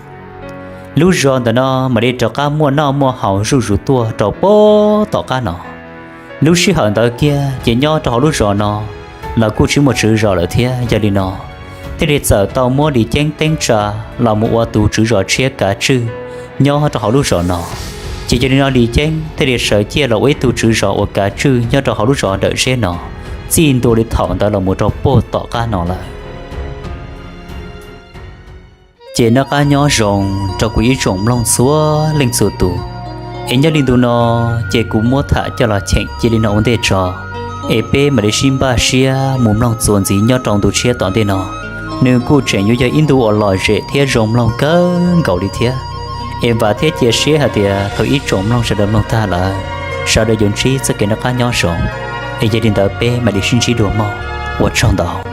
Lub zos ntawm no mam li rov qab muaj noj muaj haus zuj zus tuaj rau puag tom qab no. Lub sij hawm ntawd kiag ces nyob rau hauv lub zos no los kuj tsis muaj tswv zos lawm thiab. Yog li no thiaj li txawm tau muab Lis Ceeb teeb tsa los mus ua tus tswv zos tshiab kav tswj nyob rau hauv lub zos no. Ces yog li no Lis Ceeb thiaj li sawv ciaj los ua ib tug tswv zos uas kav tswj nyob rau hauv lub zos Dawm Zeb no txij ntua li thaum ntawd los mus rau puag tom qab no lawm. Ces noj qab nyob zoo rau kuv ib tsoom mloog txhua leej txhua tus. Es nyob li ntu no ces kuv muab tham coj los cheem cia li no ua ntej tso, es peb mam li sib npaj siab mus mloog txuas ntxiv nyob rau ntu tshiab tom ntej no. Nws kuj tseem yuav yog ib ntu uas lom zem thiab zoo mloog kawg nkaus li thiab. Es vam thiab cia siab hais tias thaum ib tsoom mloog sawv daws mloog tag lawm, sawv daws yuav ntsib txoj kev noj qab nyob zoo. Es yog li ntawd peb mam li sib ntsib dua mog. Ua tsaug ntau.